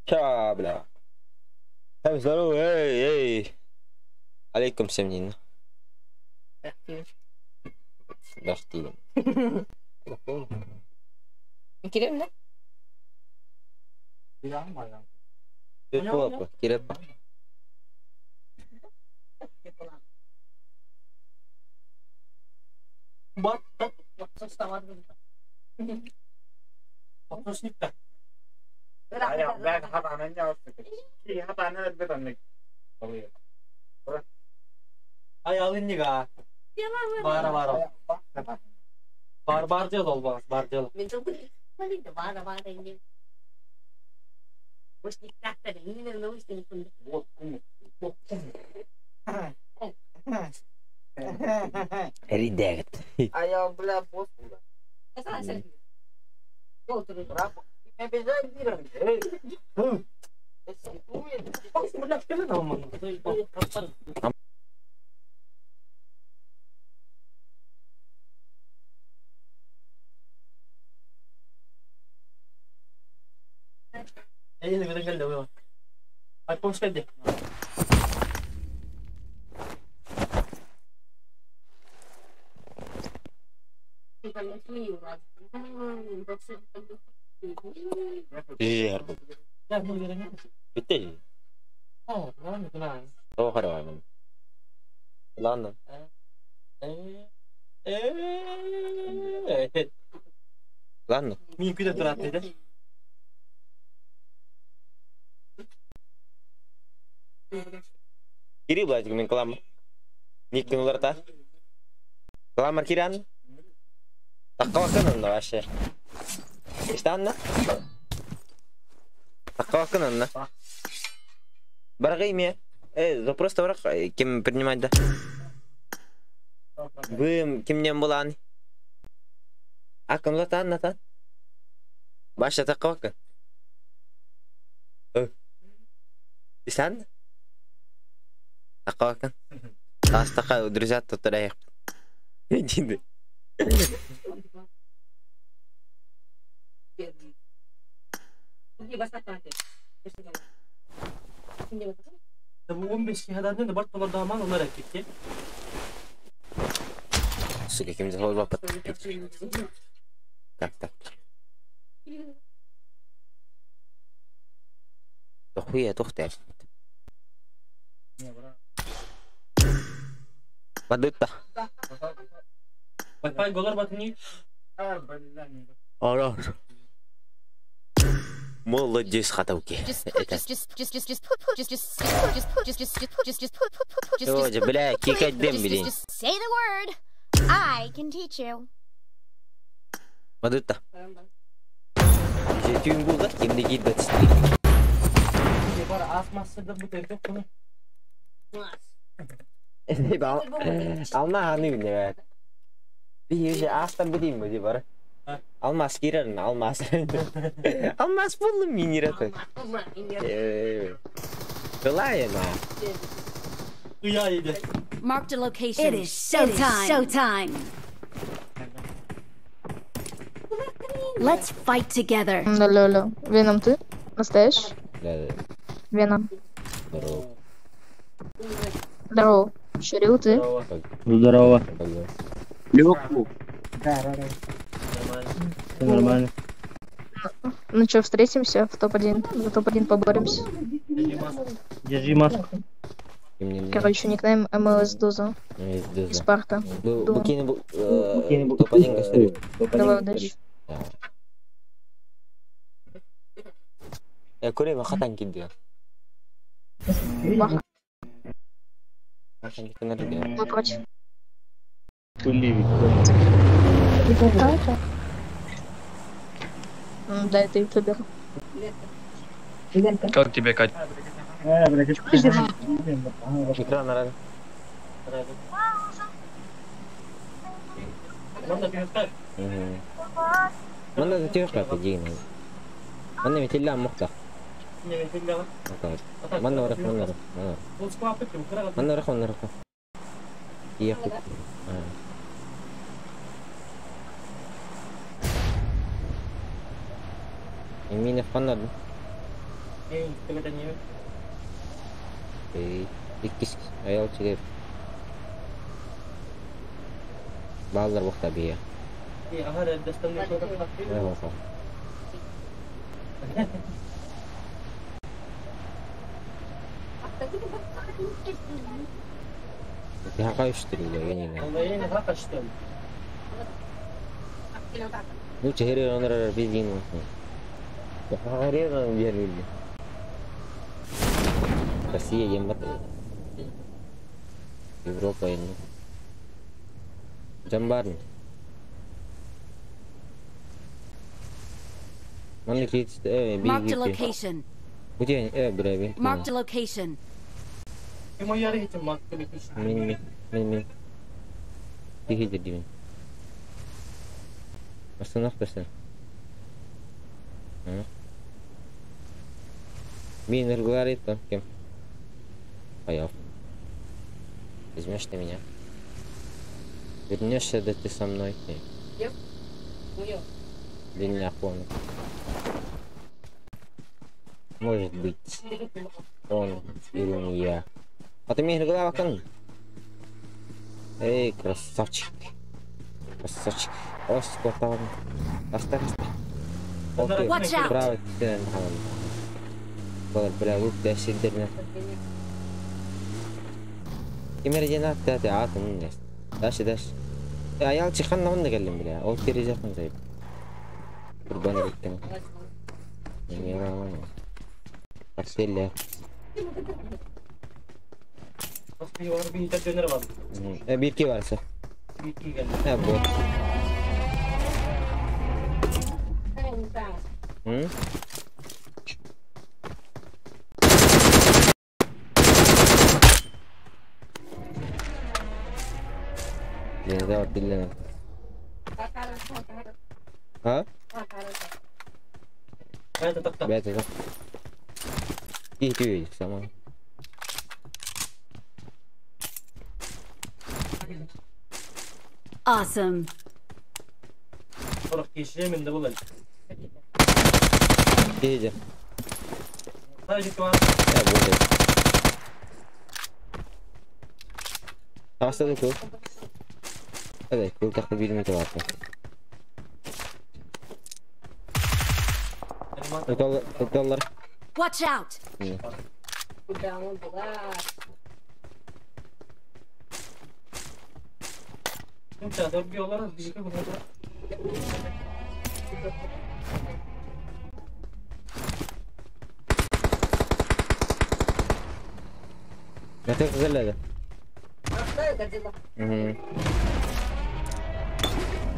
Ча, бля. Всем здорово, эй, эй. Алейкум всем, Нина. Дожди. Кирем да? Кирепа. Ридегт. А я, бля, босс. Жер. Бітті. Тоға қарамаймын. Ладно. Ладно. Kiri belajar min kelam. Nikin ular ta. Kelamar kiran. Takkawakan онно вообще. Иштанна? Takkawakan онно. Баргай ме. Запрос таврак кем принимать да? Вы кем не булан? Акын латан натан. Баша takkawakan. Иштанна? Takkawakan. Тастака друзья тут райх. Иди. Сука, кем захол Так, так. Дохуя тухтар. Бадытта. Молодец, хатауки. Это... Бля, кикать дым, блин. Бадытта. Тюн булда, кимди кидбет. Алма ханы биле. Bir asta будем буди бар. Алмаз кирерин, алмаз. Алмаз буллum минираты. Кылайна. Marked a location. It is showtime. Showtime. Let's fight together. Алло, алло. Веном ты? Настоящий? Да, да. Веном. Здорово. Здорово. Ширил ты? Здорово. Лёгку. Все нормально. Ну чё, встретимся в топ-1? За топ-1 поборемся. Держи маску. Короче, никнейм МЛС Дуза. И Спарта. Топ-1 Давай, удачи. Көрем, хатан кидді. Бах. Хатан кидді. Мы против. Да, это ютубер. Как тебе, Кать? Экран рад. Манда тёрка подигна. Манда метилла мухта. Манда варах, манда варах. Манда варах, манда варах. Ехать. Именно в Канаду. Иккис аял чиге. Баллар бухта бия. Ну, чехери онор бизин. Россия ембат. Европа енді. Жамбарын. Манны кейт Marked a location. Где бля, бин. Marked a location. Мин мин мин. Тихи дедим. Остановкасы. Мин говорит там кем. Поел. Возьмешь ты меня. Вернешься, да ты со мной. Длинная помню. Может быть, он или не я. А ты мне голова кон. Эй, красавчик. Красавчик. О, скотан. Оставь, оставь. Окей, право, ты бля, лук, да, сидерна. Кемерден ат, атын не. Дальше, дальше. Аял чихан на келдим бля. Ол кережакын зайып. Курбан еттим. Портфель. Бирки varsa. Ha bu. Hı? Ha? Бәті Тихо, сама. Awesome. Тихо. Evet, burada bir metre var. Ödallar. Watch out. Ne güzel.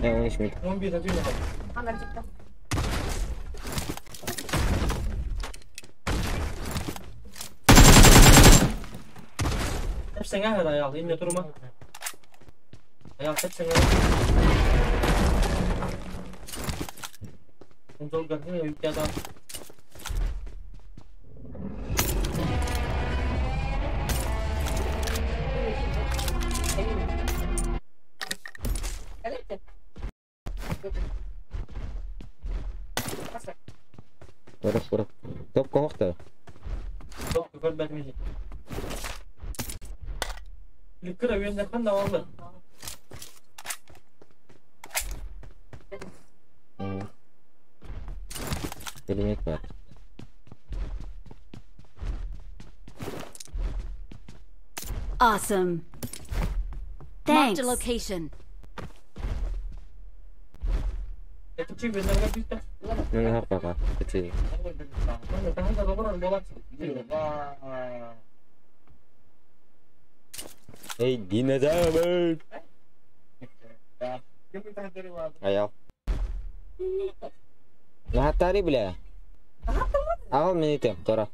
Ne 13 mi? 11 Hepsine her ayağı inme durma. Ayağı hepsine. Kontrol kadın yük adam. Bırak bırak. Top kohta. Top yukarı betmeyecek. Lükür evinde da oldu. Elimit var. Awesome. Thanks. Marked a location. Ne yapar? Bitti. Hey, dinozor. Ayaw. Nahatari бля. Ал минутем, тора.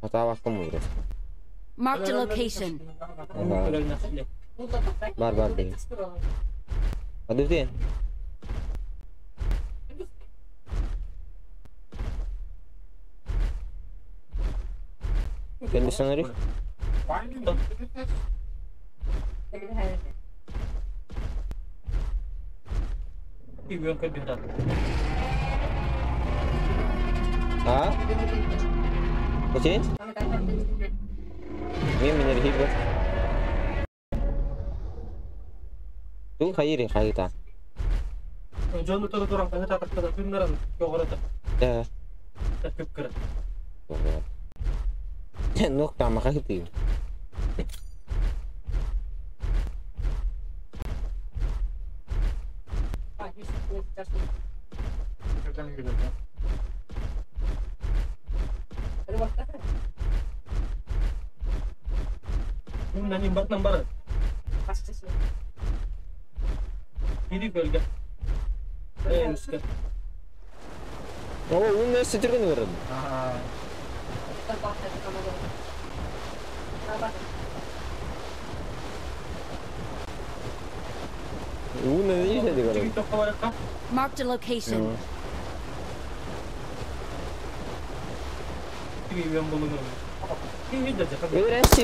Хата бакым уйрас. Marked a location. Бар бар дейм. Hadi Кондиционер? Үөн көрбүтэ. А? Окей? Мен минер хибер. Ту хайри хайта. Дьону туру туран хаһы татахтана күннэрин көҕөрөтө. Да. Көпкөрө. Нох там хайты. Наним батнан бар. Иди көлгө. Э, үскө. О, он нәрсе жүрген көрді. Уны не жерде көрді? Токко баракка. Marked a location. Тиги үөн болуну. Тиги да жакын. Öğrenci.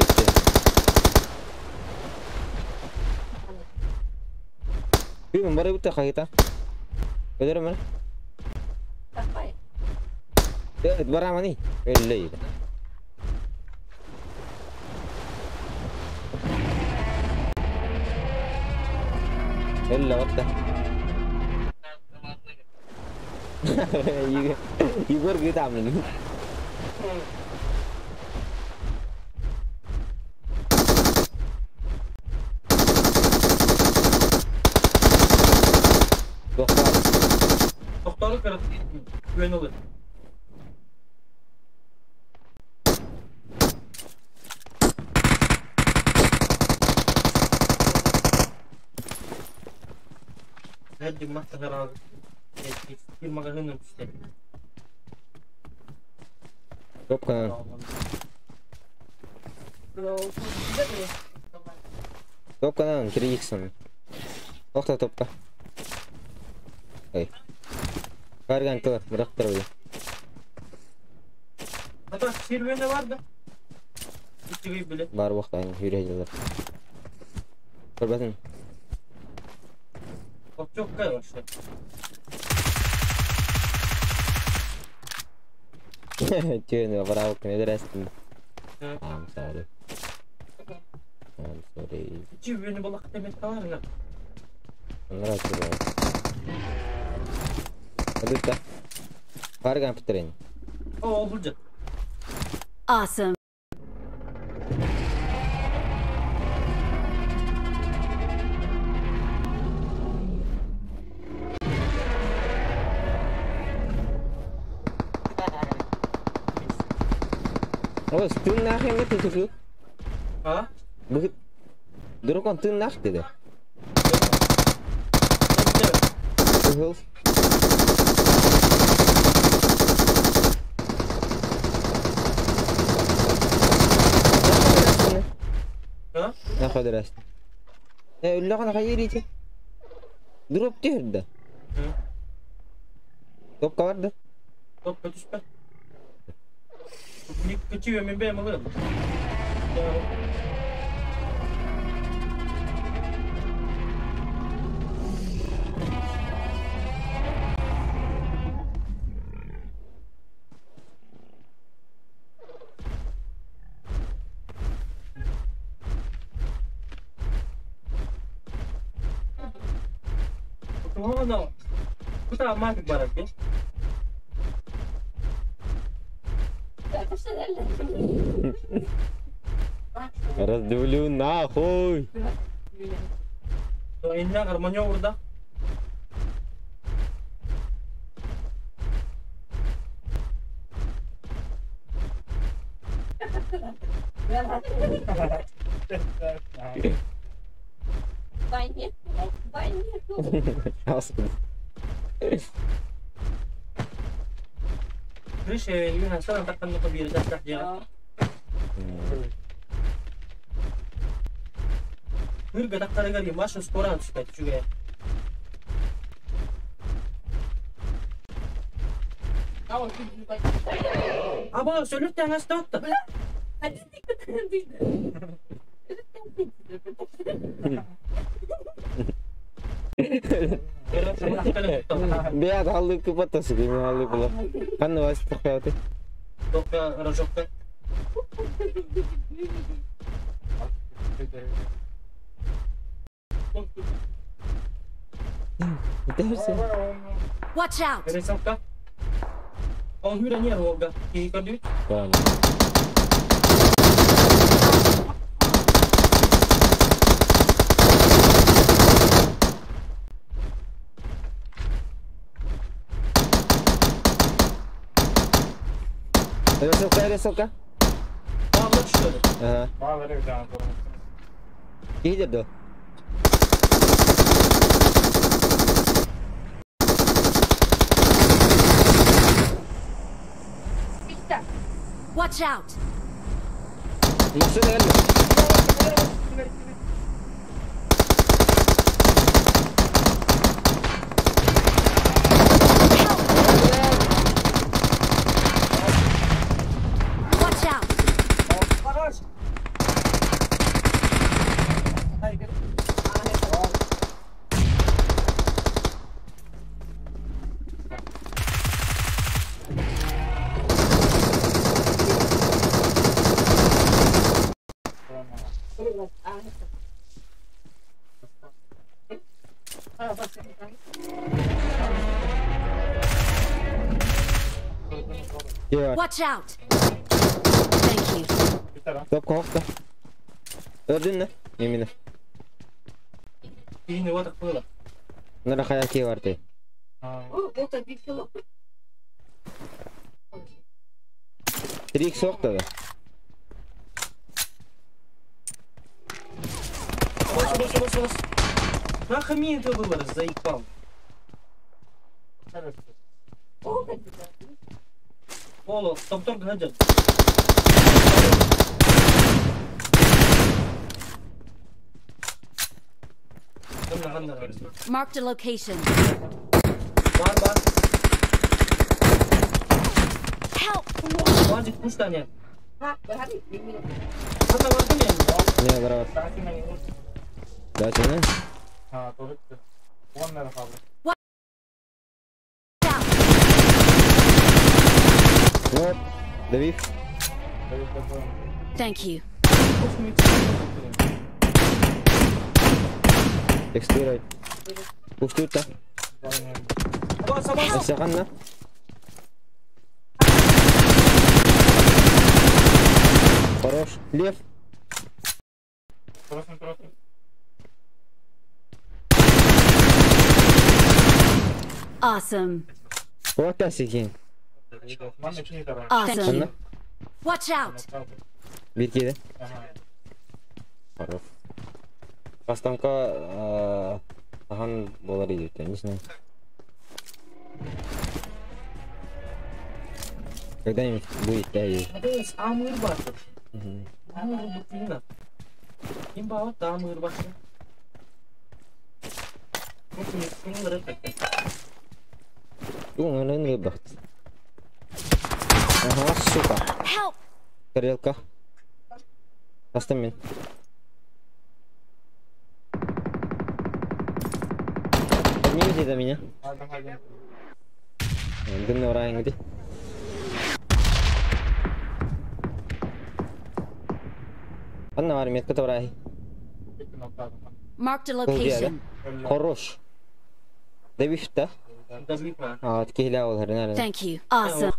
Бүүн бара бүтэ хайта. Өдөр мэн. Бара мани. Өллө. Өллө батта. Егор гытамын. Доктор. Токтору көрөт. Үөн олу. Nerede mahtalar Bir magazinin üstü. Топканан. Топканан 3х. Токта топка. Эй. Карган тор, бырактыр бу. Ата сирвене vardı. Үстүгүй биле. Бар вакыт жүрө жылдар. Көрбөтүн. Çok кай вообще. Түйені браво кенедерестин. Hı. I'm sorry. I'm sorry. Ичи үөнү болак демек калар. Оннор айтып. Өдүттэ. Карган питерин. О, булжа. Awesome. О, тыннах эме тутуку. А? Бу Дракон тыннах деди. Кыһыл. А? Нахуй дересин. Э, үлләгән хайыр ите. Дроп тирде. Топка барды. Топ көтүшпө. Күчү мен бэм алырым. No. Куда мамик барат бе? Раздавлю нахуй. Инна гармонёврда. Господи. Крыша юна сана таккан кабир тахта жага. Нырга тактарыгар маша скоран түспөт жүгө. Аба сөлөт аңаста отты. Бэйэ халлыы кыппата сыгыйма халлыы була. Ханна вас тохпяты? Рожокка. Watch out! Рисовка. Он hur ner Olga. Kikar du? Рисовка, рисовка. Bağla что ли? Ага. Киһи до. Watch out! Машина geldi. Watch out! Yeah. Watch out! Thank you. Топ кохта. Öldün mü? Eminim. Киһини вот было. Нара хаяки бар ти. Три икс да. Бос, бос, бос, бос. Нахами это было, заебал. Оло, топтор гнадет. Marked a location. Бар, бар. Help! Хватит пустания. Хата бар Не, браво. Да, чего? Watch out! Вот. Давив. Thank you. Текстурой. Пустута. Саханна. Хорош. Лев. Awesome. Вот асикин. Awesome. Ханна. Watch out! Биркеде. Хорош. Кастамка ахан болар идет, я не знаю. Когда-нибудь будет, да, и... Амыр бар. Амыр бутына. Ким баат амыр бар. Ага, сука. Help! Тарелка. Поставь. Поднимите до меня. Дымный район где? Анна армия, которая. Marked a location. Хорош. Добив, да? А, такие лял, наверное. Thank you. Awesome.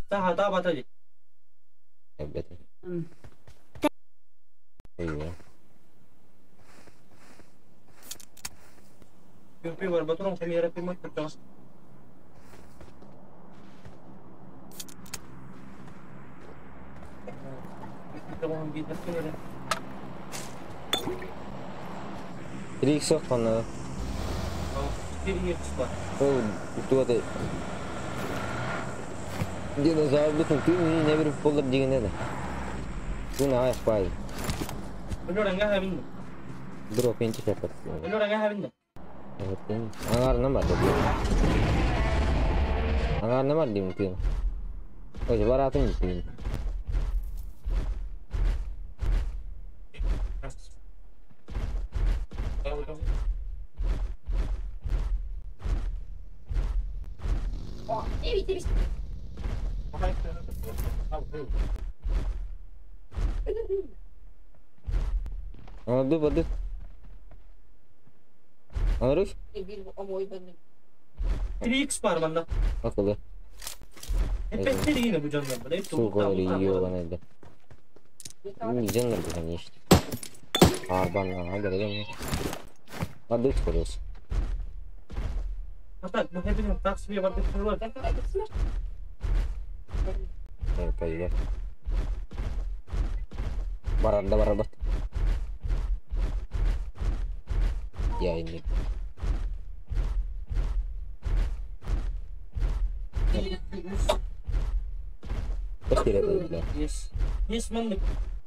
Три иксов она. Динозавр ты не верю в полдер дигенеде. Ты на айфай. Дроп инти шепот. Ангар намар. Ангар намар дим ты. Ой, баратын ты. Воды, воды. Анруш? 3x бар манна. Акылы. Эппеттер bu canlar. Сука, ёбаный. Не жанр, конечно. Арбан, ага, да. Воды скорее. А так, ну хеппи так себе воды крыло. Пойдет. Баранда барабат. Ya ini. Yes. Yes, man.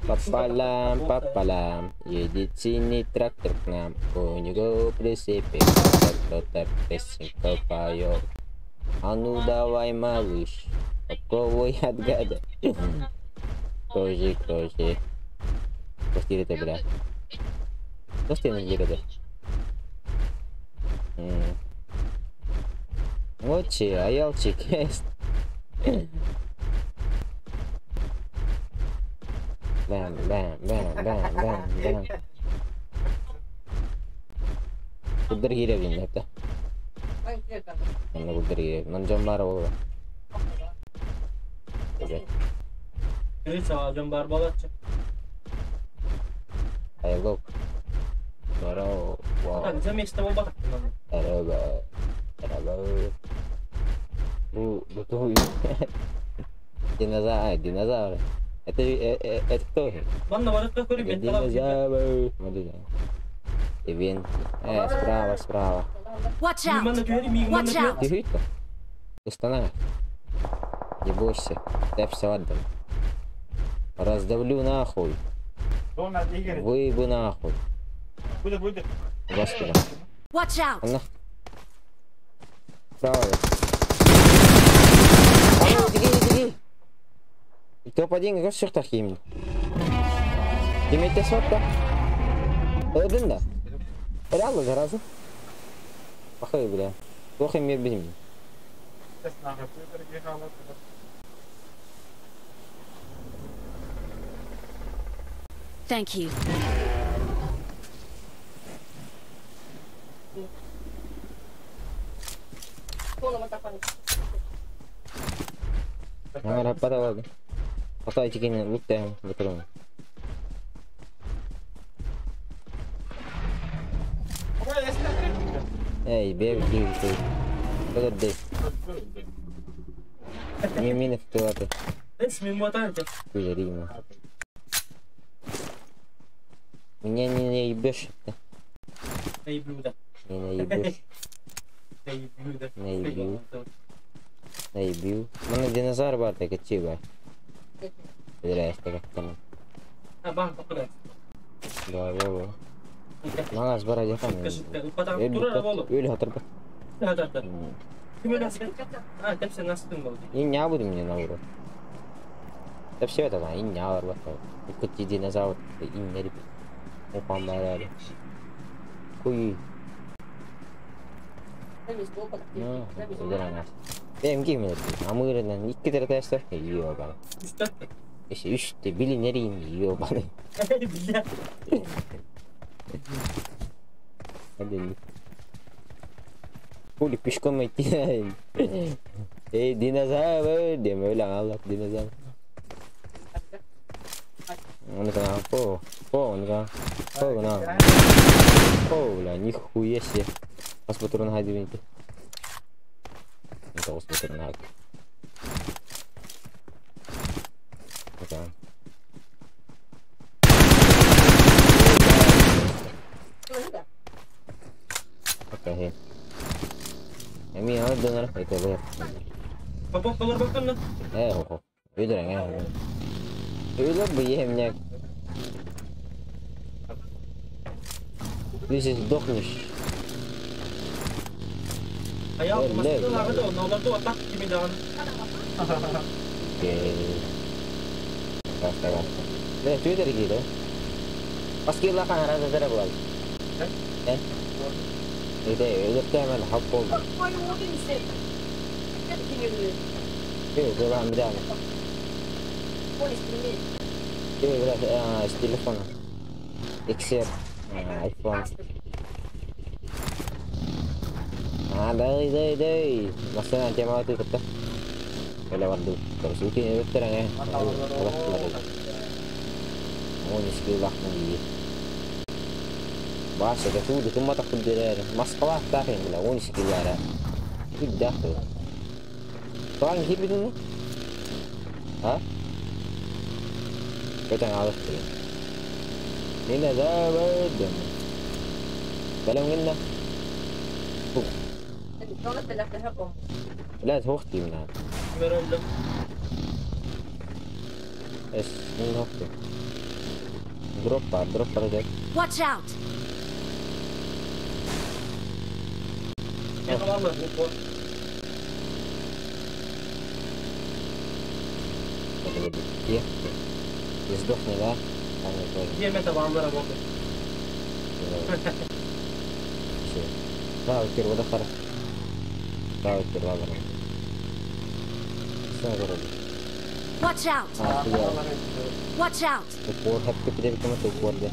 Папалам, папалам, едет синий трактор к нам. У него прицепе кто-то песенку поет. А ну давай, малыш, попробуй отгадай. Тоже, тоже. Пусти это, бля. Пусти на где-то. Вот че, аялчик есть. Бам, бам, бам, бам, бам, бам. Куддар киирэ это. Манна куддар киирэ. Ман дьон баар буолла. Кырыса дьон баар буолааччы. Айылок. Здорово. Так, за место буолбатах. Здорово. Здорово. Бу, бу, динозавр, динозавр. Это кто? Манна барытка көрүп Динозавр. Ивент. Справа, справа. Watch out! Watch out! Ты видишь? Устанавливай. Не бойся. Я все отдам. Раздавлю нахуй. Выебу нахуй. Господи. Watch out! Справа. Беги, беги. Топ-1 как всех таким. Имейте сотка. Один да. Реально зараза. Похуй, бля. Плохо мне без меня. Thank you. Ага, подавай. Пока эти гены лутаем, выкрываем. Эй, бег, бег, бег. Подожди. Не мины в пилоты. Меня не наебешь. Наеблю, да. Не наебешь. Наеблю, да. Наебил. Наебил. Мана динозавр бар, так идти, Здрасте, как там? А, банк куда? Да, да, да. Мана сбора где там? Или Да, да, да. И не буду мне на урок. Да все это, и не урок. Кути динозавр, и не репет. Опа, Хуй. Ну, Бэм ким амырынан икки тертәстә ёбан. Эше үчтө билинерин ёбан. Бля. Один. Хули пешком идти. Эй, динозавр, демөйле аллах динозавр. Он на по, по, он на, по, на. По, бля, нихуя себе. Бас патрон хайдыбинти. Тоғыз патрон хайды. Окей. Эми аны донор это Попов бакын. Э, Өйдөрөң, Өйдөр бу емне. Ты здесь сдохнешь. А я Окей. Да, что это такие, да? Паскила kan rasa zara bual. Eh? Это تعمل حب. Бля, с телефона. XR, iPhone. А, дай, дай, дай. Массыына темаҕа тыытта. Бля, барду. Короче, өттөрөҥө. Он искилахмын дии. Баша, да туу, тумма тахтып дерер. Москва тахын, бля, он искилара. Кудда. Тоан кирбидин? А? Көтөн алып деген. Динозавр. Бәлем генне. لا اختي من هذا. ايش من اختي؟ دروب دروب رجعت. Watch out! Где? Не сдохни, да? Там не тоже. Где это вам работает? Все. Да, теперь вода хорошо. Да, теперь ладно. Все, вроде. Watch out! А, Watch out! Упор, хапты перекому-то упор, да.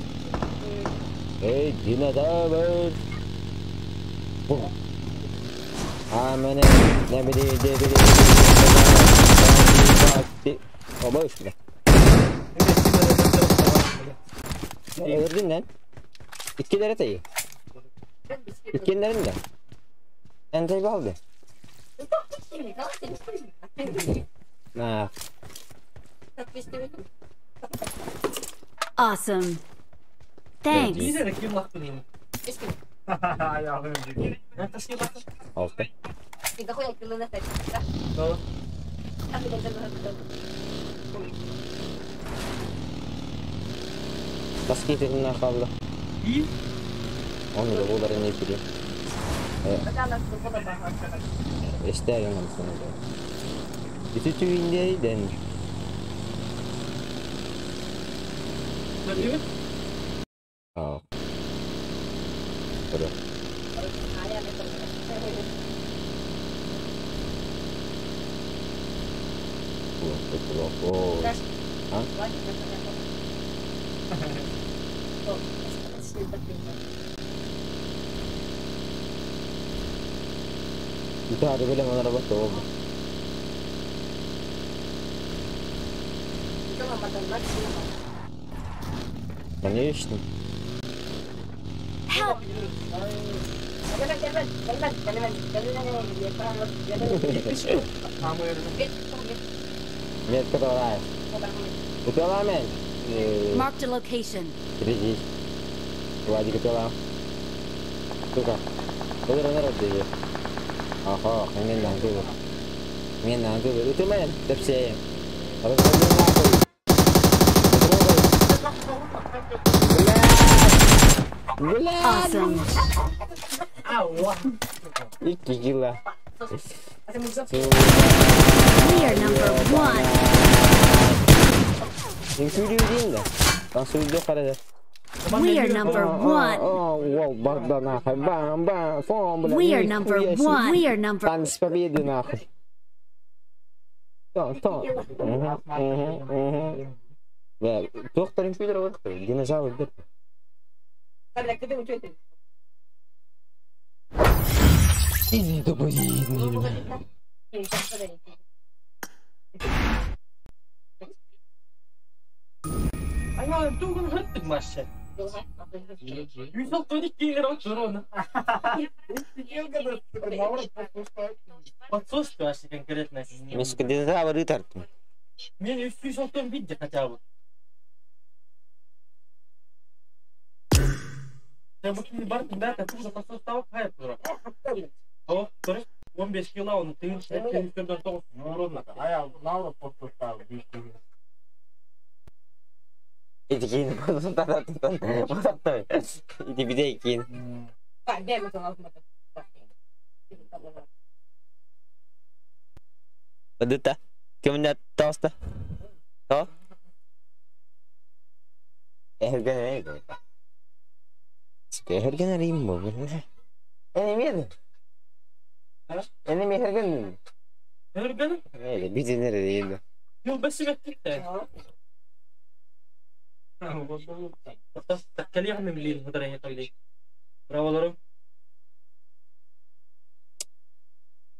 Эй, динозавр! Бум! А, мене, не бери, не бери, не бери, бля. Öldün lan. İtkilere tayı. İtkilerin de. En tayı aldı. На. Awesome. Thanks. Алты. Баскетинна қалды. Оны да олар не біле. Эстәген алсын. Ити түйіндейден. Аа. Көрө. А? Да, ребята, мы работаем. Конечно. Help! Нет, которая. Упела мен. Marked a location. Подожди. Владик упела. Сука. Подожди, народ, держи. Ага, мен нахуй. Мен нахуй. Ты мен, тепсеем. Развали нахуй. Бля! Бля! Awesome. Икки килла. We are number one. Инклюдин да. Там қарады. We are number one. О, барда нахуй. Бам, бам, фом, бля. We are number one. We are number. Танц победы нахуй. То, то. Бля, доктор инклюдер бар. Динозавр деп. Иди, тупой. Мен динозавры тарттым. Мен 391 хотя бы. О, 15 кило, он 1909. Ити Ити бидейкин. Бадыта. Кемне тоста? То? Эхерген Эхерген римбо. Эне мед. Эне мехерген. Бүтүн эрэ.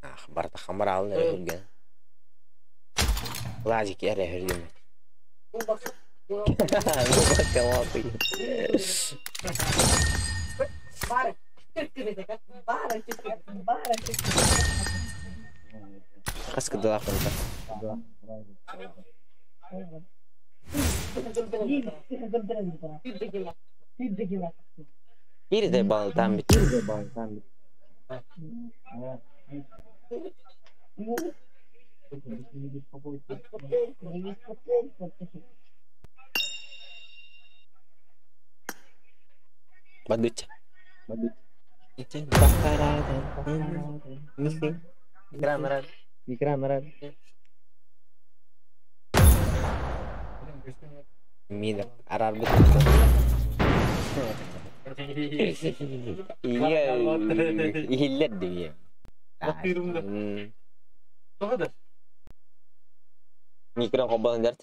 Ах, барыта хамараалын эрэ үргэн. Лазик эрэ үргэн. Хас кыдылаах барыта. Bir de baltan bit. Бадыча. Мина арарбыт. Иһиллэр дии. Микрон хоббан дэрт.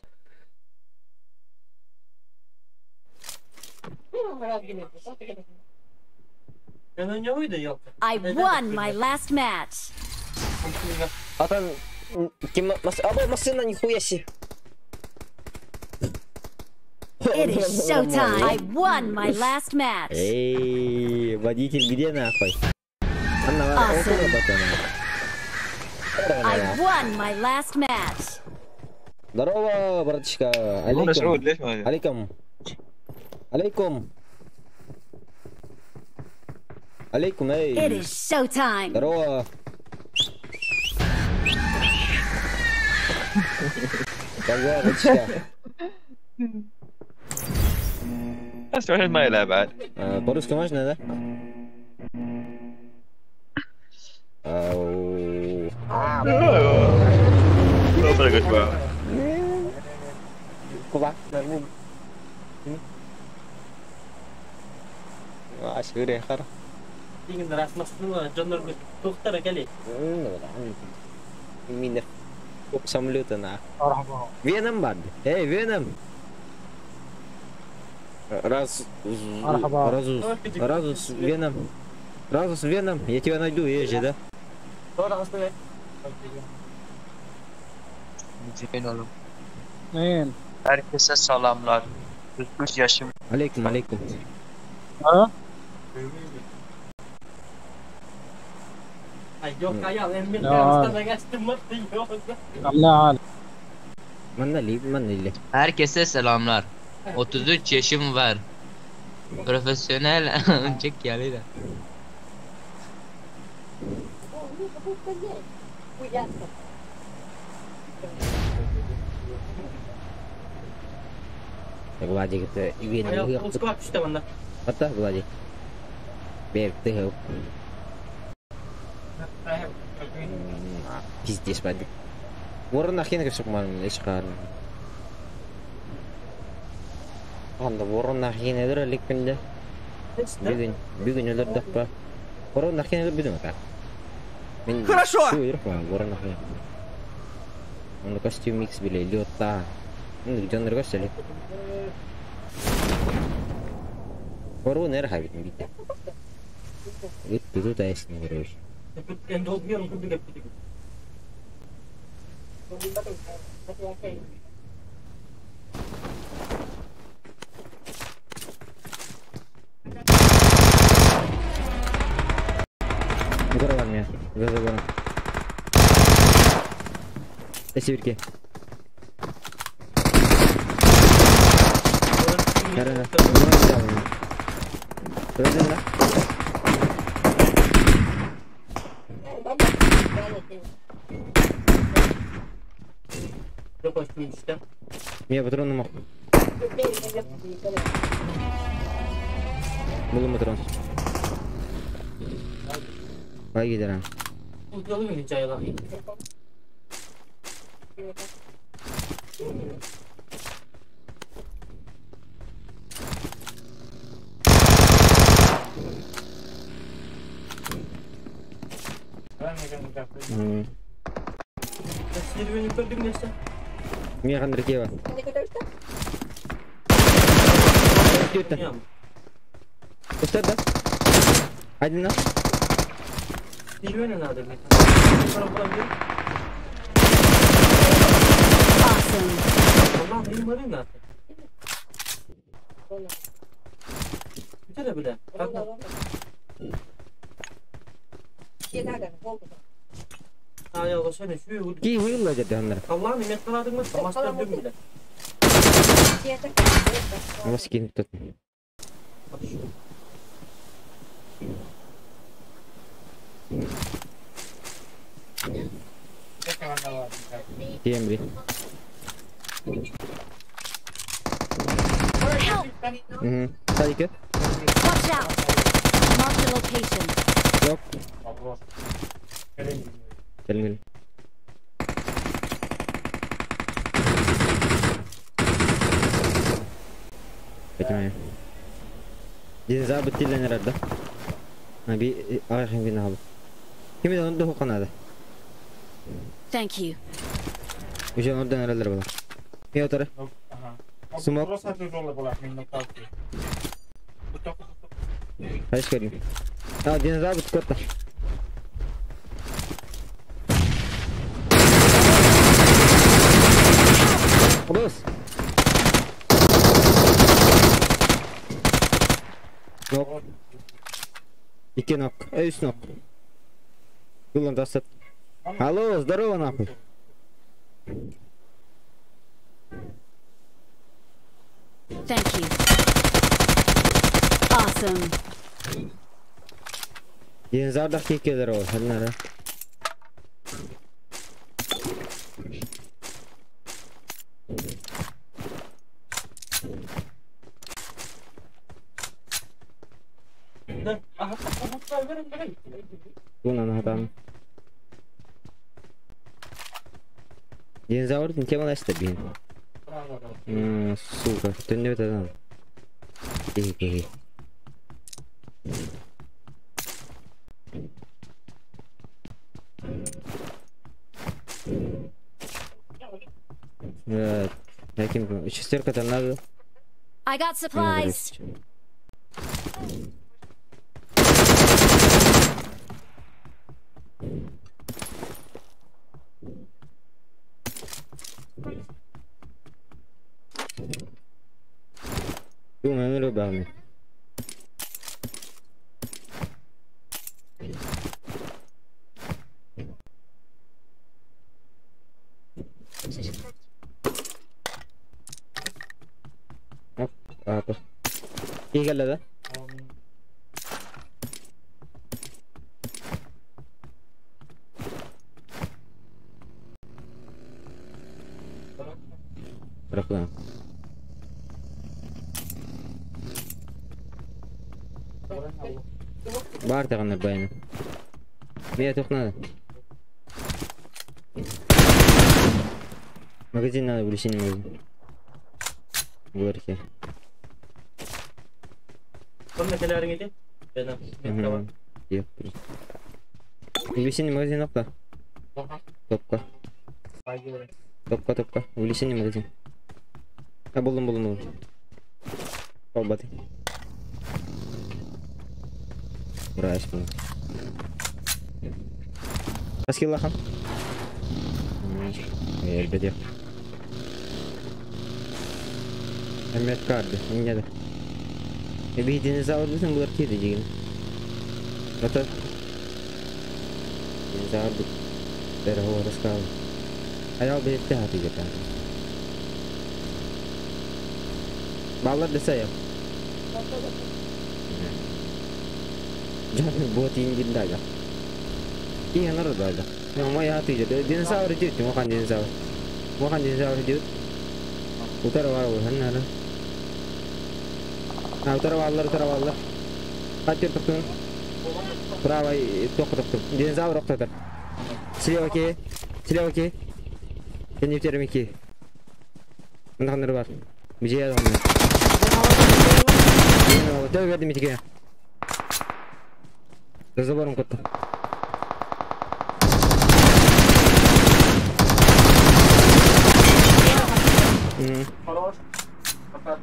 I won my last match. А там ким аба машина, нихуя себе. It is showtime. I won my last match. Эй, водитель где нахуй? Awesome. I won my last match. Здорово, братишка. Алейкум. Алейкум. Алейкум. Алейкум, эй. It is showtime. Здорово. Как дела, братишка? По-русски можно, да? Самолета на. Веном бад. Эй, Веном. Раз, раз, с Веном. Раз с Веном. Я тебя найду, езжи, да? Herkese salamlar. 43 yaşım. Aleyküm, aleyküm. Ha? Herkese selamlar. 33 yaşım var. Profesyonel önceki yerlere. Владик, это Вот так, Владик. Бер, ты пиздец, Владик. Ворон нахрен как ман, ишкар. Анда ворон нахрен эдер ликпинде. Бүгүн, бүгүн өлөрдөх па. Ворон нахрен эдер бүгүн так. Хорошо. Ворон нахрен. Он костюм микс биле лёта. Ну, где он ргосели? Ворон эр хабит бите. Вот тут айс не короче. Гора меня, за забором. Сибирки. Я патрон мог. Был патрон. Пойди, да. Михан Рикева. Устар да? Один на. Ki huyulla jadi onlar. Nasıl ki tut. Diğemri. Hadi. Watch out. Mark the location. Yok. Gelin gelin. Beklemeyin. Dinozor bitti herhalde. Ha bir ayakın günü aldı. Kimi de onu da hukanadı. Thank you. Уже oradan herhalde bana. Ne otarı? Smoke. Hayır göreyim. Ha dinozor bitti kotta. Bos. Nok. 2 нок. 3 нок. Булан дасып. Алло, здорово нахуй. Thank you. Awesome. Dinozorda kekeler o. Hadi nere? Bunun adam. Динозавр не тема bin. Сука, ты не это там. Каким шестерка там надо? I got supplies. Думаю, ¿Qué es la da? Bırakın. Бар тағандар баяны. Мен тоқнады. Магазин надо, увеличение магазин. Буларки. Увеличение магазин окна. Топка. Топка, топка. Увеличение магазин. А булдum булдum булдum. Olmadı. Buraya açmadım. Kaç kill lan? Elbette. Emret kardı. Yine de. Bir dinozor bizim bular ki diyeceğim. Hatta dinozor bu. Derhal orası kaldı. Ayağı birlikte hadi gidelim. Bağlar dese yap. Jangan buat tinggi dah. Iya ntar dah. Yang mau ya hati jadi dinosaur itu cuma kan dinosaur. Makan dinosaur itu. Utara var bu, hani nerede? Ha utara varlar, utara varlar. Kaç tuttun? Bravo, tok tok. Dinosaur oktadır. Silah okey. Silah okey. Ben yüklerim 2. Bundan var. Bir şey yazalım. Döv verdim 2'ye. За забором кот. Хорош. Пока.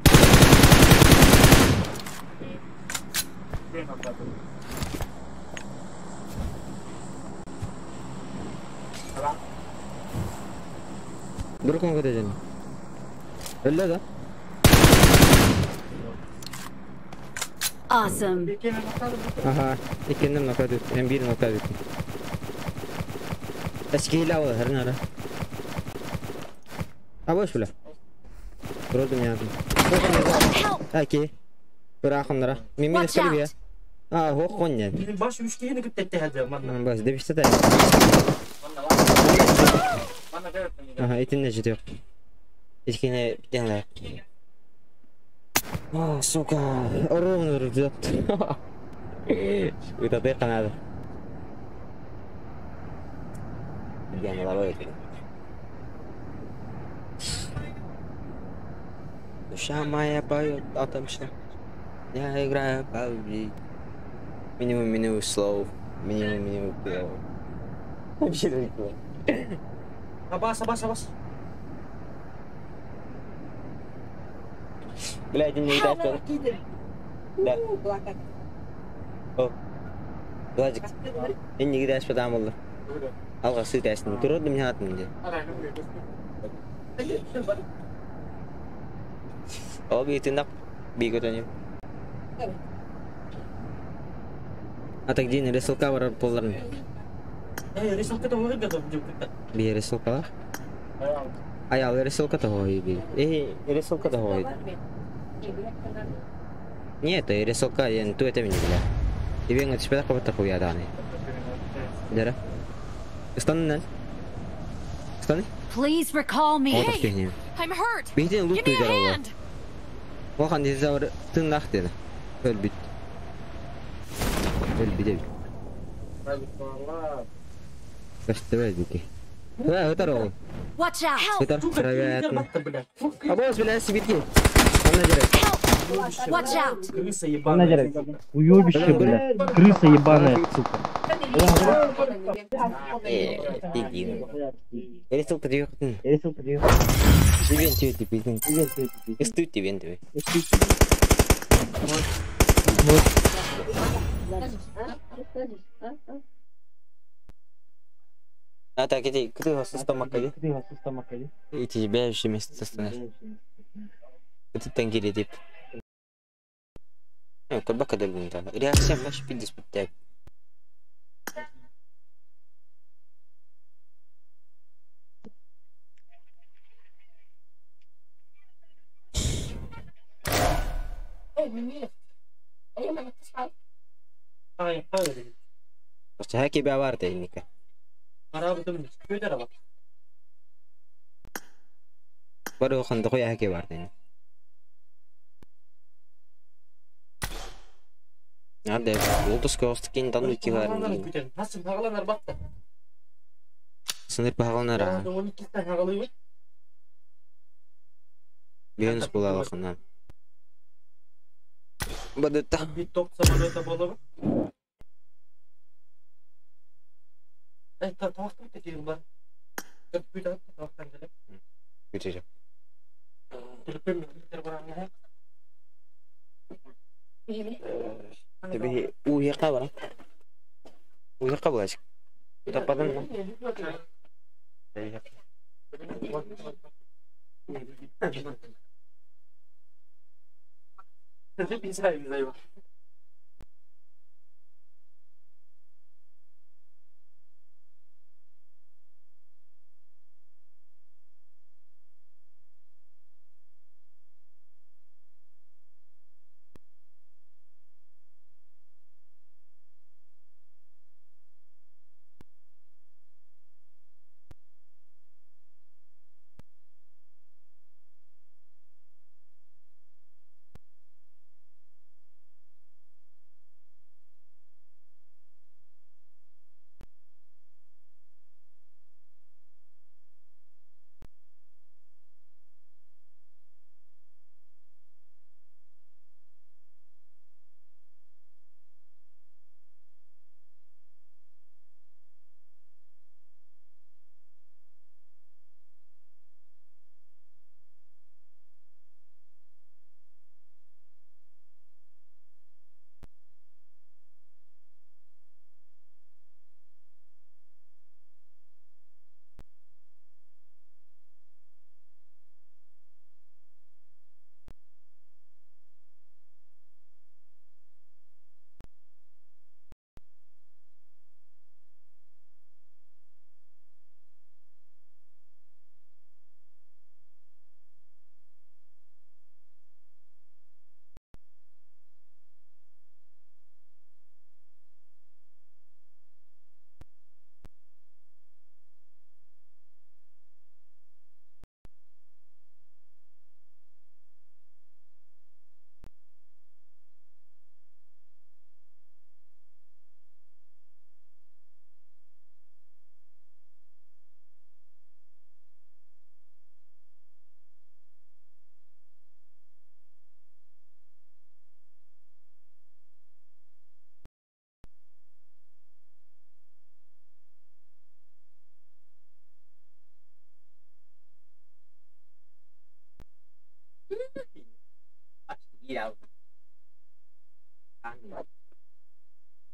Dur kanka dedim. Öyle da. Awesome. Aha. İkindim nokta düt. M1 nokta düt. Eski hile var her nere. Ha boş bile. Vurdum ya. Aki. Bırakınlara. Mimi Watch neskali bir. out. Ha ho konya. Baş üç kişini kütletti hadi. Manna. Bas demişti de. Aha itin ne yok. İçkine bir Ah, сука. Ровно рвет. وتضيق هذا. يعني ضروري. Душа моя поет о том, что я играю по любви. Минимум, минимум слов. Минимум, минимум пел. Вообще далеко. Абас, абас, абас. Блядь, не дать. Да. О. Владик. Энни дәш падам булды. Алга сый дәшин. Турды мин атын ди. О, битин биготоним. А так дин рисылка бар полларын. Эй, рисылка то выгода Би рисылка. Аял рисылка то хой би. Эй, рисылка то хой. Нет, рисылка я ту это меня бля. Тебе ngот спета кабата хуя даны. Дара. Стан Стан? Please recall me. О, так не. I'm hurt. Бихтен лут Give me a туйдар hand. Охан дизавр тыннах деді. Öl bit. Öl bit. Көстөбөй бики. Да, өтөр ол. Watch out. Өтөр, вероятно. А босс, бля, сибирки. Анна дерек. Watch out. Крыса Она ебаная. дерек. Уебище, бля. Крыса ебаная, сука. Иди. Рисылка дүйөктүн. Рисылка дүйөктүн. Ивент түйөтү биздин. Истут ивент би. А так иди, кды хостамакка ди. Ити бәши место станешь. Это тангири дип. Курбака дөлгүн та. Реакция маш пиздец битте. Бas хаки бавар техника. Бару хандыкуя хаки бар тени. Надо, олдус костыкин дану ки бар. Сыныр пагалнар. Бионус була алаканан. Бадыта. Биток самолета болобу. Тамактан кетейин бар. Тамактан келеп. Күтөжөк. Телефон бар. Тебе уяка бар. Уяка булачык. Тападым. 比赛比赛吧。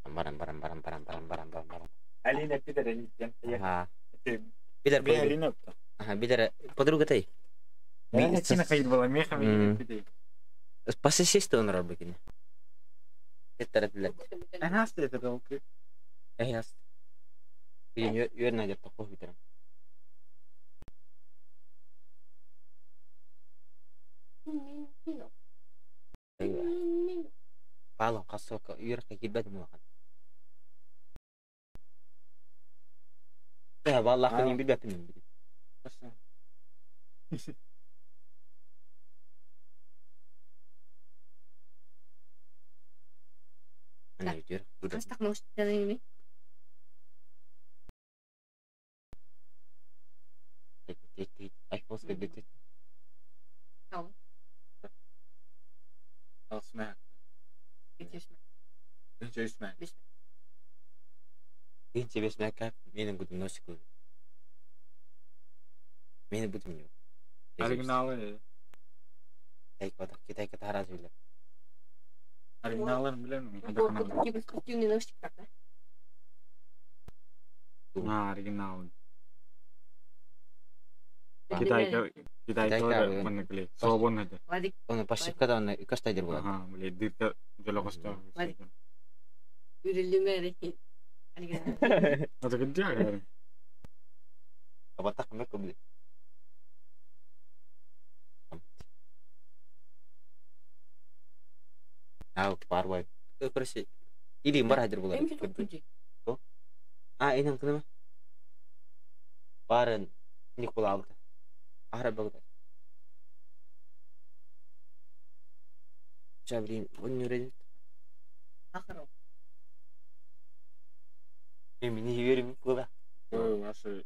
Баран баран баран баран баран баран баран баран. Алина Питер Ага. Билер Алина. Ага, билер подруга тай. По соседству он работает. Это билер. Эхас. Үөр надер тохох битерем. Айва. Палон қасока үөр кибет муахан. Э, валлах кынын билбеппин. Ана үөр. Оригиналы. Китайка таразы билер. Оригиналын билем. А, оригинал. Китайка, китайка маннык свободно это. Оны пашивкада оны каштайдер болады. Ага, блядь, дырка жолоқосто. Это где? Абатак мек блядь. Ау, парвай. Короче, или бар хадир болады. А, инан кыныма? Барын Никола алды. Ахра багда. Чабрин, он не уредит. Мен не верим куда. Ваши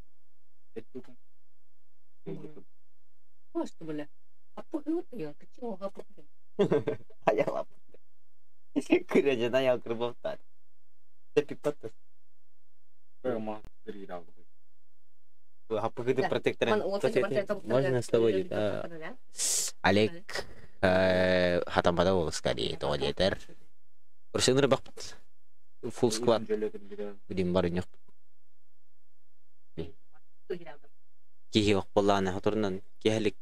Аяла. Күрәҗен аял кырбаптар. Тепи паттас. Хапыгы протектор. Можно с тобой Олег хатамбада ол скорее то летер. Урсыңыр бак. Full squad. Билим бар юк. Кихи болланы хаторнан кехлик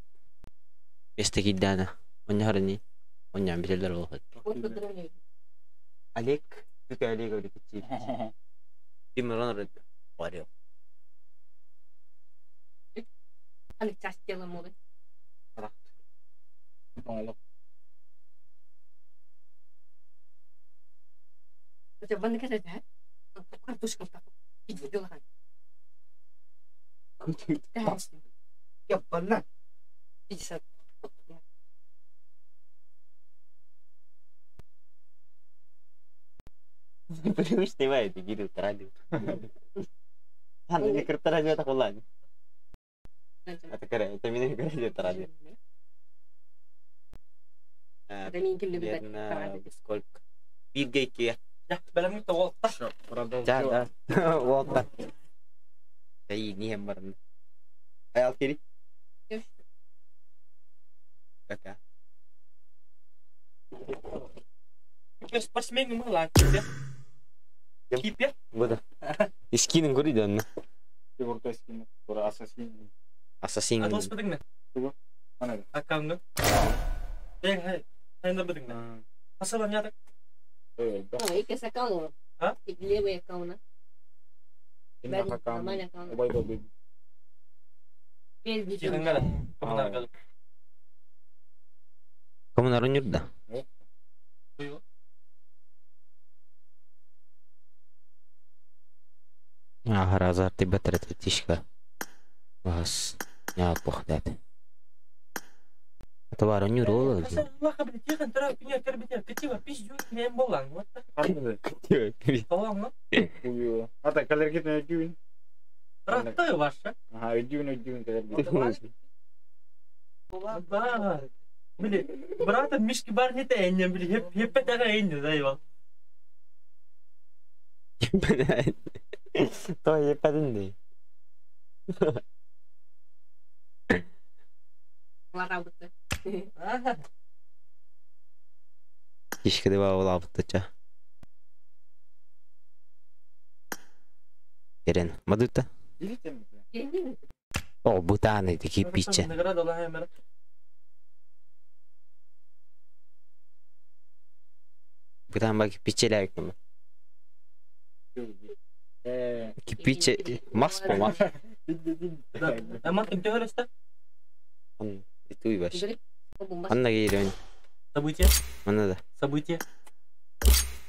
месте киддана. Оньярни. Оньян бителдер ол. Олег, только Олег говорит, Тимурон Варил. Привычный вайт, Кирилл Тарадин. Аны кыртара жата кулан. Это кара, это меня кара Тарадин. Примерно сколько? Биргейки. Да, да. Вот. Эй, не барн. Аял кири. Пока. Спортсмен мы Кипер? Буду. И скинем говорит, да? Ассасин. Ассасин. А то спадың Аккаунт. Эй, хайна быдың. Асала нятак. А? Тихонгала. Коммунаргал. Коммунар да? Ахразар ты бетретишка. Вас не похдат. Товар не ролл. Ата калергит на дюн. Раты ваша. Ага, дюн дюн калергит. Да. Били, брата мишки бар не тэнне, били, хеп хеп тага энне зайвал. То епединди. Кишкеде баалаабыттача. Керен, мадыта. О, бытааны кирпичче. Бытаан ба кирпиччелээбиккин. Кирпичче мас по мас. Итуй баш. Анна киирэн. Событие. Манна да. Событие.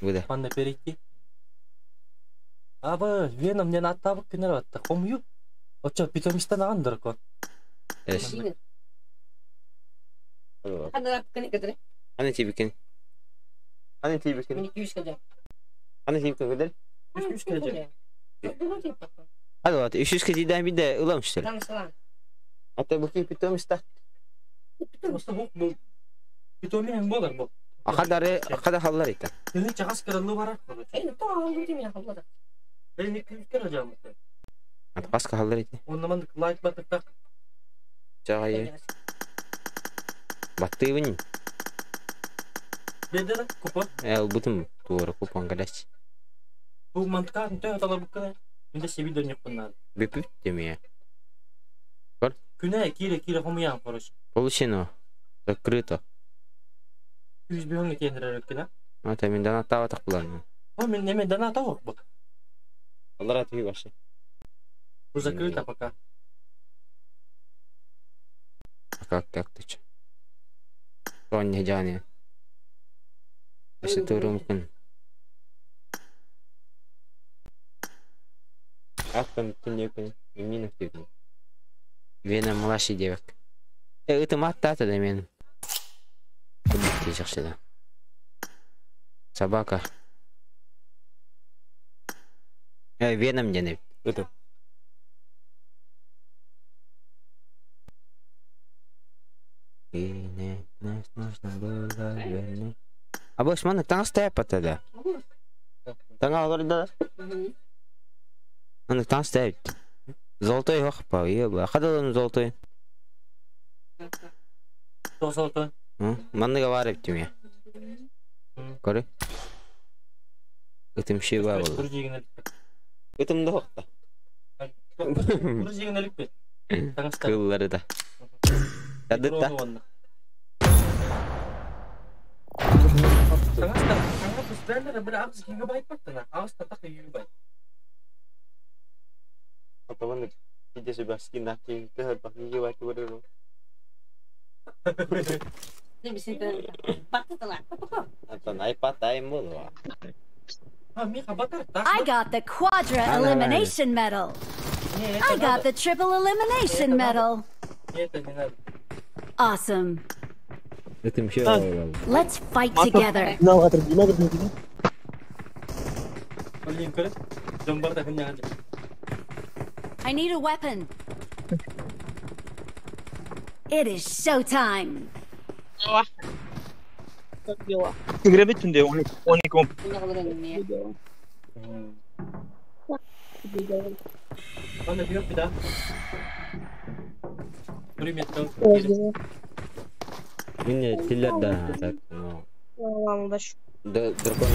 Буда. Манна перейти. Аба, Веном не аттабык күнер атта. Хомую. Очо питомистан аган дракон. Эс. Аны тибикен. Аны тибикен. Аны тибикен көдел. 300 кежи. Hadi vat 300 кежиден bir de ılamıştır. Hatta bu ki питомиста. Просто бу бу питоми эң болар бу. Акадары акада халлар ita. Тыны чагас кырылы барар. Мен 200 кere жамы. Ат баска халлар ita. Онда лайк батып так. Чагай. Баттыбын. Беде да купон. Эл бутум туора купон галач. Бу мантка тө аталар бу кына. Менде себи дөнөк буннан. Бүпүп демeye. Күнә кире кире хомуян короче. Получено. Закрыто. 100 бионга кендирер кына. Ата мен дана тава такулан. О мен неме дана тавык бу. Алар атыгы башы. Бу закрыто пока. Как как ты чё? Тоня жаны. Ашы туру мүмкүн. Аттан түнекүн, Минов дедим. Вена младший девок. Это маттата да мен. Жакшы да. Собака. Веном дени. Это. И не нас нужно было вернуть. А больше маны таң степ да. Таң алыр да. Аны таң степ. Золотой хопа, еба. Кадалын золотой. Золотой. Манныга бар эптим я. Көрө. Ытым ши бар болду. Бир жегин Ытым да хокта. Бир жегин эликпи. Кыллары да. Тадытта. Таңаста, таңа бир бир 6 гигабайт баттана. 6 татак гигабайт. Атабаны кидесе баскин наки төр бак гигабайт көрөрү. Атан iPad айым болду. I got the quadra elimination medal. I got the triple elimination medal. Awesome. Let's fight together. I need a weapon. It is showtime. Как дела? Игра битүндө 12 Аны бир да. Привет. Мине тиллер да так. Ладно, удачи. Да, дракон.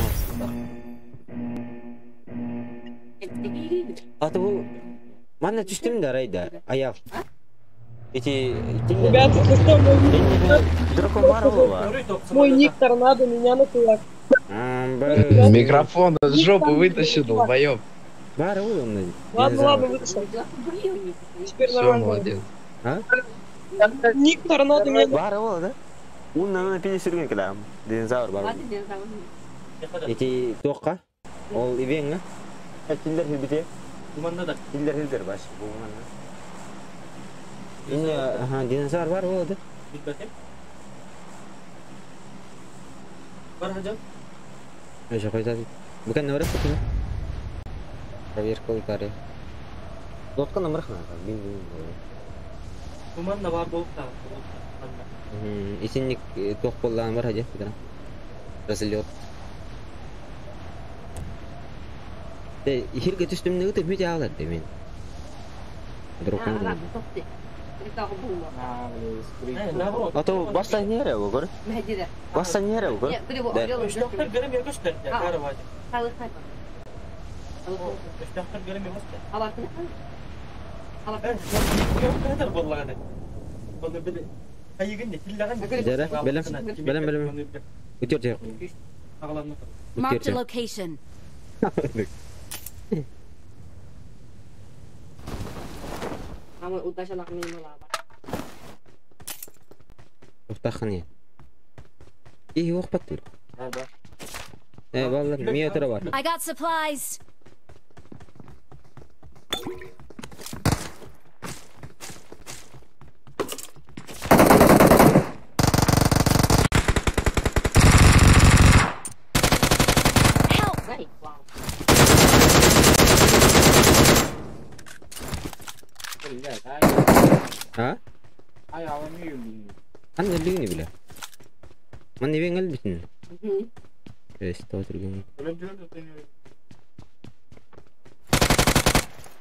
Аты бу Манна түштүм да райда. Аял. Эти Ребята, ты что, мой ник... Дракон бар болба. Мой ник торнадо меня на кулак. Микрофон из жопы вытащи, долбоёб. Бар ол. Ладно, ладно, вытащил. Теперь Все, нормально. молодец. А? Ник торнадо меня... Бар ол да? Уннан пиде сүргөн килам. Динозавр бар. Эти тоққа? Ол ивенга? Тилдер хилбите. Туманда да. Тилдер хилдер баш. Инне, аха, динозавр бар ол да? Бар хажа. Эше койда. Бүкен нөрөк күтүн. Проверка ултары. Лодка номер хна. Бин бин. Туманда бар болуп та. Исинник тох боллаан бар хажа. Разлет. Хирге түстүм не өтө мүтө алар де мен. Дракон. А то бasta nere bu gör? Basta nere bu gör? Да. Белем, белем, белем. Үтер. Marked a location. Уftaqni. İyi yok batır. Vallahi miyatıra var. I got supplies. Help! Ha? Anne lüğünü bile. Man ne ben elbitin. Estağfurullah.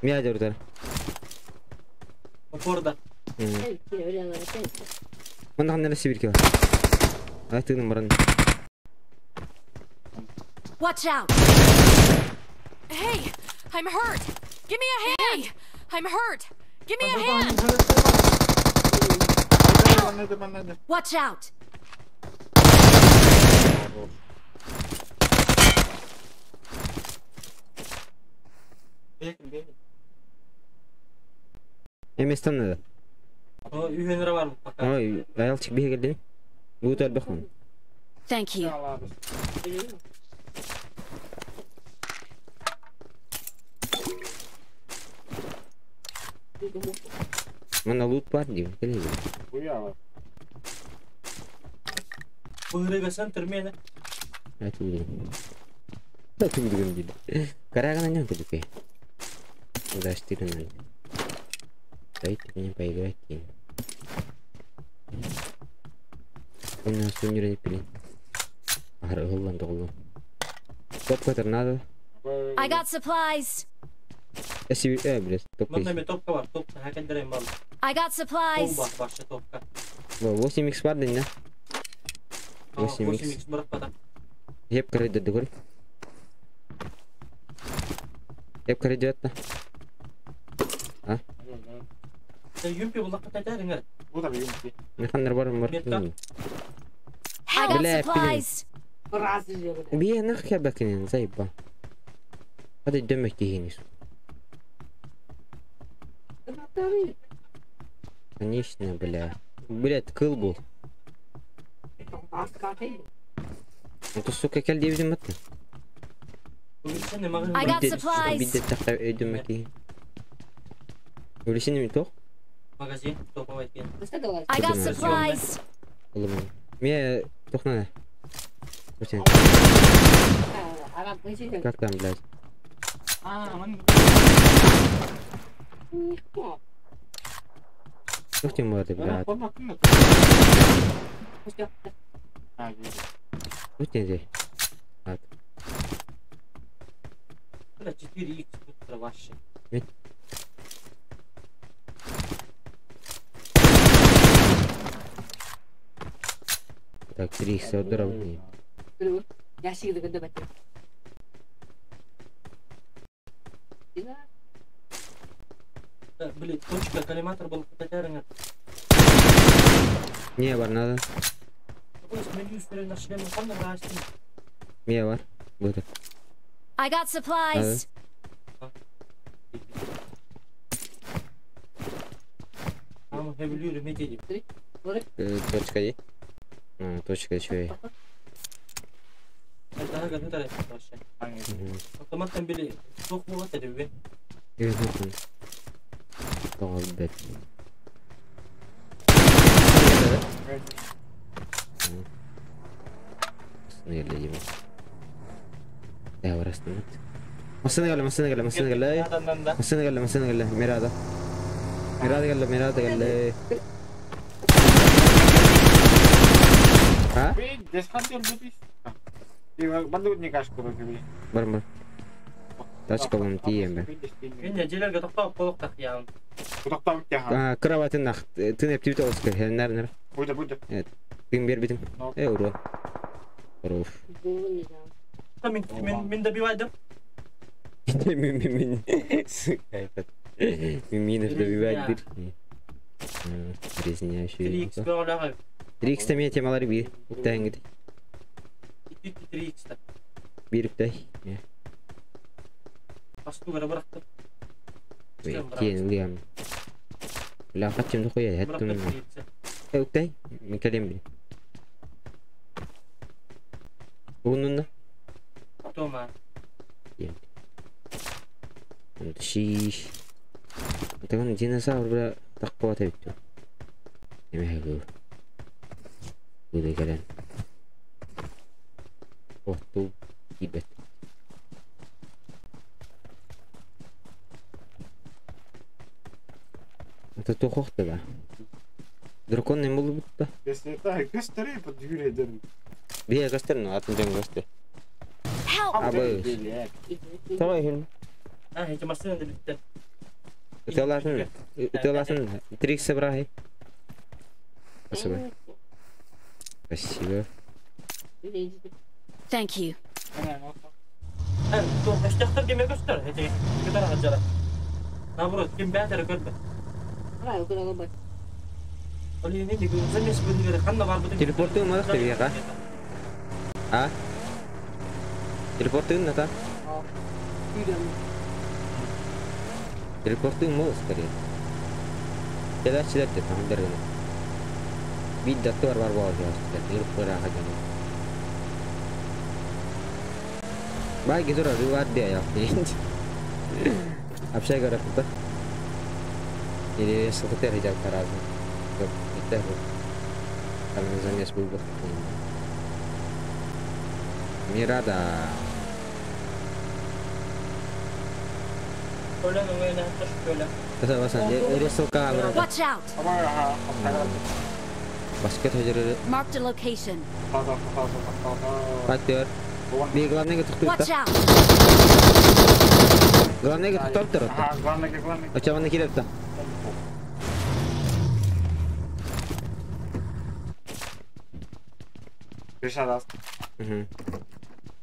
Mia jordan. Orada. Man hanne nasıl bir ki var? Artık numaranı. Watch out. Hey, I'm hurt. Give me a hand. Hey, I'm hurt. Give me a hand. Watch out. Emestan nerede? O 100 lira var mutlaka. Ay, ayal çık bir geldi. Bu da bakın. Thank you. Mana loot var diyor. Gel gel. Buyurun termene. Evet buldum. Bakın bugün gibi. Карагана не только. Да, 4-0. Дайте мне поиграть. У нас суммировали пили. Топка торнадо. I got supplies. Блядь, топка. I got supplies. 8x var да? 8x. Hep kredi de Hep kredi atla. А? I got supplies. بيه نخ بكن زي با هذا الدم كيهينيس. Конечно, бля. Блядь, кыл был. Это, сука, кел diyebilirim hatta. I got supplies. Bir de tahta ödüm ki. Öylesine mi tok? Magazin, topa I got supplies. Oğlum. Мне тох надо. Как там, блядь? Ух ты, морды, блядь. Ух ты, здесь. Так. 4x вообще. Так, 3x ударов. Блин, точка, коллиматор был. Не, бар надо. Не, бар. Будет. I got supplies. Точка есть? А, точка еще и. Автоматтан били çok mu var be? Tamam be. Sinirliyim. Ya orası mı? Masana gel, masana gel, masana gel. Masana gel, masana gel. Mirada. Mirada gel, mirada gel. Ha? Бар, бар. Тачка вам тиембе. Кроватын нах, тын эптибит олуска, хеннер нер. Буде, буде. Тын бербитим. Уро. Хорош. Мен добивайдым. Мен, сука, этот. Минов добивать дыр. Резня еще. 3x 3x мен темалар бир. Уктайын гidi. 3x Бир уктай. Бастугара бырактым. Тиен лиам. Бля, качым хуя, хаттым. Уктай, мен келем бир. Унунна. Тома. Шиш. Тагын динозавр бля тақпа битти. Неме хагы. Буде келен. Отту кибет. Это тухохты да. Дракон не был будто. Если это көстөрү под юрейдер. Бия көстөр, но атын жөн көстөр. Абы. Давай хин. А, эти машины битти. Утеласын. Утеласын. Трикс собрай. Спасибо. Спасибо. Thank you. Наоборот, ким бәтер көрбө. Телепортын мадах тебе, а? Телепортын ната? Телепортын мол скорее. Телачилер де там дергene. Bir dakika var var var ya. Телепорт хаджаны. Бай гизора reward де я. Общай говорят, да? Или сылтер хиджаб таразы. Yok, это там замес был бы. Мирада. Watch out! Basket hajırı. Marked a location. Паттер. Би главный тухтур. Watch out! Главный тухтур. Ага, главный, главный. Очаваны кирепта. Крыша даст. Угу.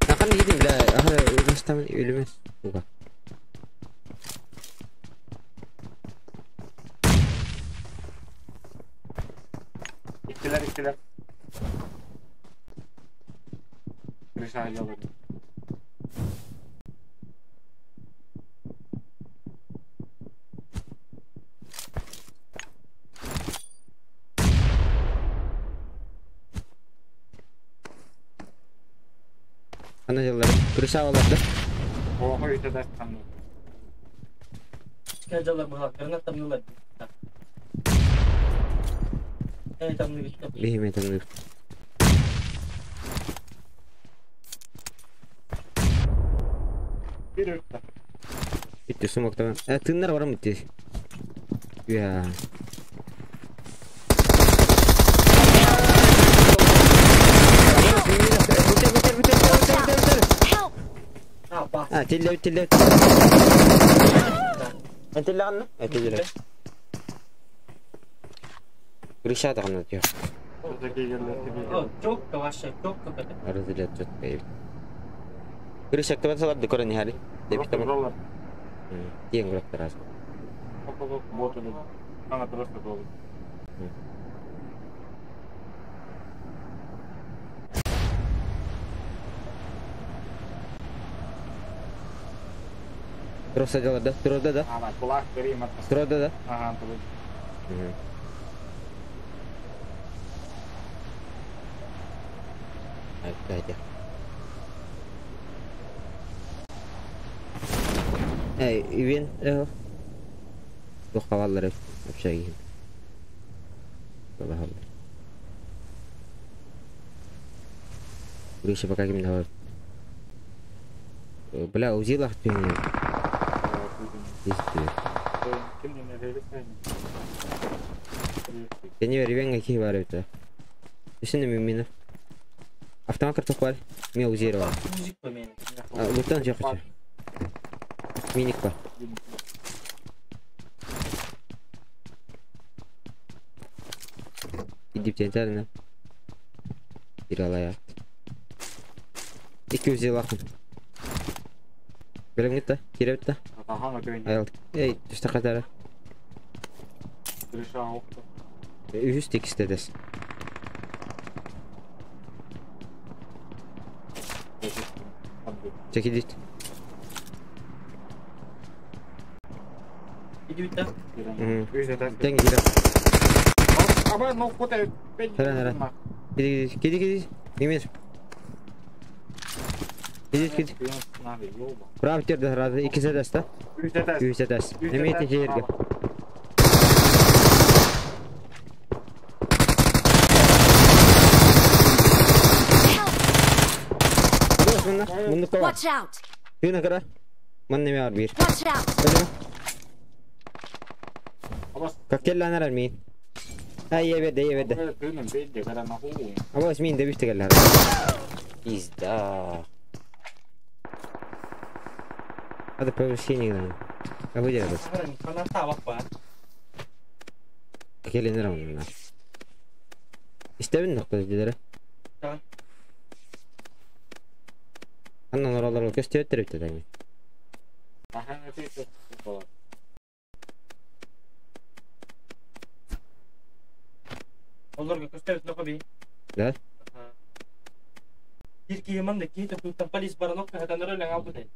Ахан gidin бля, аха өлмөс өлмөс. Уга. Иккилер, иккилер. Крыша жалыр. Ана жалар. Крыша аларды. Ого, үтө даст там. Бихиме там. Бир өттө. Битти сумокта. Тыннар барам битти. Я. А, теле, теле. Теле анна? Теле. Гриша тагын diyor. Çok вообще, çok kötü. Разделять что-то. Гриша, кто салат декора не хали? Деп там. Тиен грок раз. Вот он. Она просто был. Просто делать, да? Трода, да? Ана, кулак, бери, Трода, да? Ага, трода. Опять. Эй, ивент, Тухаваллар вообще. Гриша пока ким Бля, узила ты. Я не верю, какие бар это. Үсүнө мина. Автомат карток бар. Мен узировал. Луктан жок. Миник бар. Gidip tenterine. Bir alaya. 200 yıl akın. Bilim gitti. Kire bitti. Ey, düştü kadar. Üst tekste. Çekil git. Тен кире. Хара, хара. Киди, киди, киди. Немер. Киди, киди. Bravo терде разы. Икisi de. Үсә дәс. Неме тежерге. Watch out! Тына кара. Мын неме бар бир. Watch out! Как келланар мин. Ай ебеде ебеде. Абас мин де биште келлар. Пизда. Надо повышение нам. А вы делаете? Келланар онна. Истебин нокта дедер. Аннан оралар көстөттөр бит дагы. Олорго көстөбүт нокоби. Да? Кирки яман да кейте туттан полис баранок хатаныр элең албыт.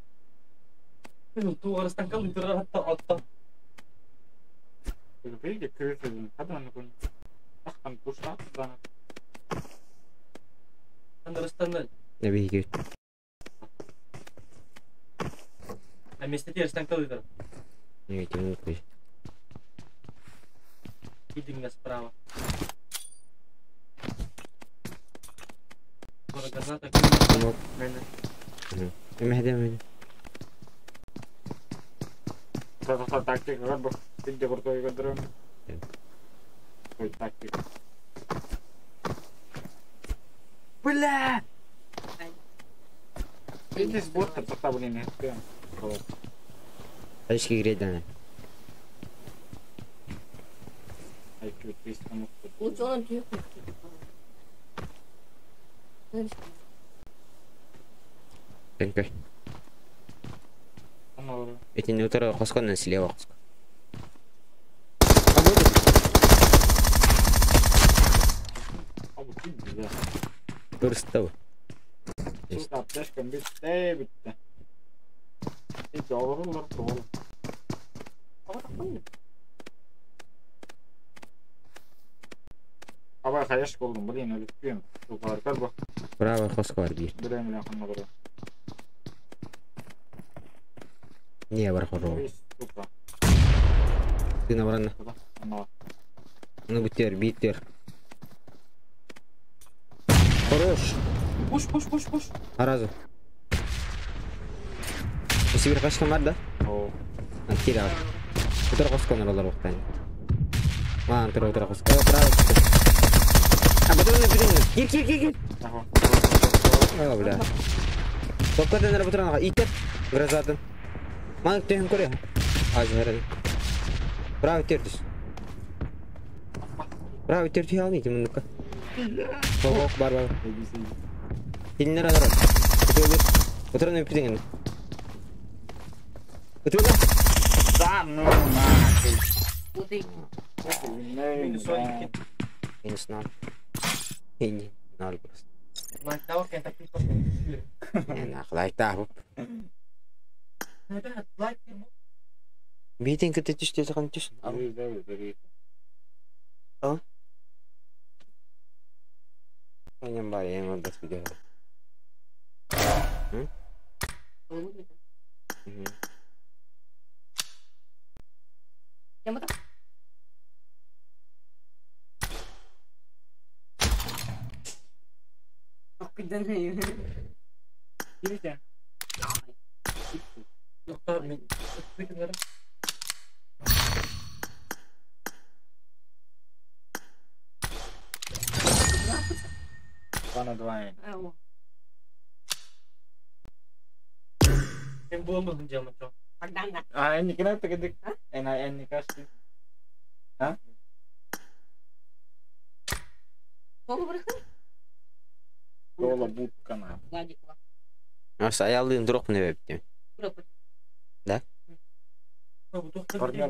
Мен тугарыстан калды турар хатта атта. Андырыстан Не бейге. А месте терстан калды. Не тянут. Идем справа. Мехде. Бля! Очки греть. Тенкой. Эти не утро хоскон на слева хоскон. Көрсөтө. Браво, хоско бар бир. Не, бар хоро. Ты набрана. Ну бутер, битер. Хорош. Пуш, пуш, пуш, пуш. Аразу. Если бир кашкан бар да? Кире ал. Утура коскон оролор уктан. Ман тура утура коскон. О, браво. А потом на бирин. Кир, кир, кир, кир. О, бля. Топкадан ара бутуран итеп грозатын. Ман төхүн көрө. Аз берен. Браво тердис. Браво терди ал не мунука. Ох, бар бар. Тилнер алар. Утуран өпүдүң. Утуран. Да, ну нахуй. Минус ноль. Не, ноль просто. Не, нахуй, лайк тахып. Бейтен кете түш десе қан түш. А? Аням бар, эң ордас видео. Мен болмадым жаман. А, энникин тегедик. Эн энникашты. А? Соло будка на. Ас аялдыын турук не бептим. Да? Партнер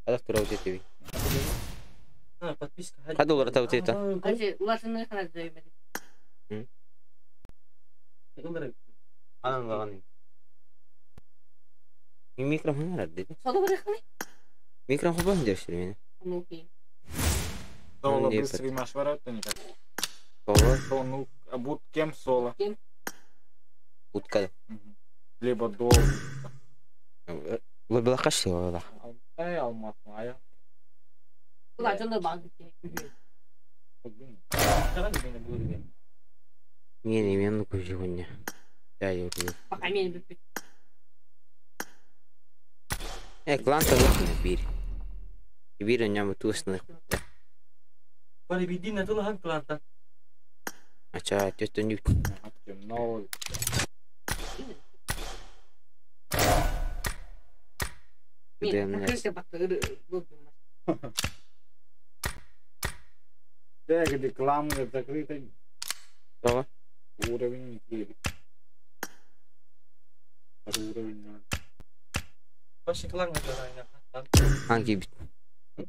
Адак тура утетеби. Хад уларата утета. Анан баганы. Микрофон бар деди. Микрофон бар деп мени. Соло быстрый маш ворота никак. Соло? Ну, будь кем соло. Утка. Либо до. Лобилакаш лобилак. Ай алмаз, ая. Мен мен көжүгүнне. Я yok. Э, клан талак бир. Бир ням туусна. Ача, төттөн юк. Но Где клан закрытый. Того? Уровень не кири. Уровень. Анки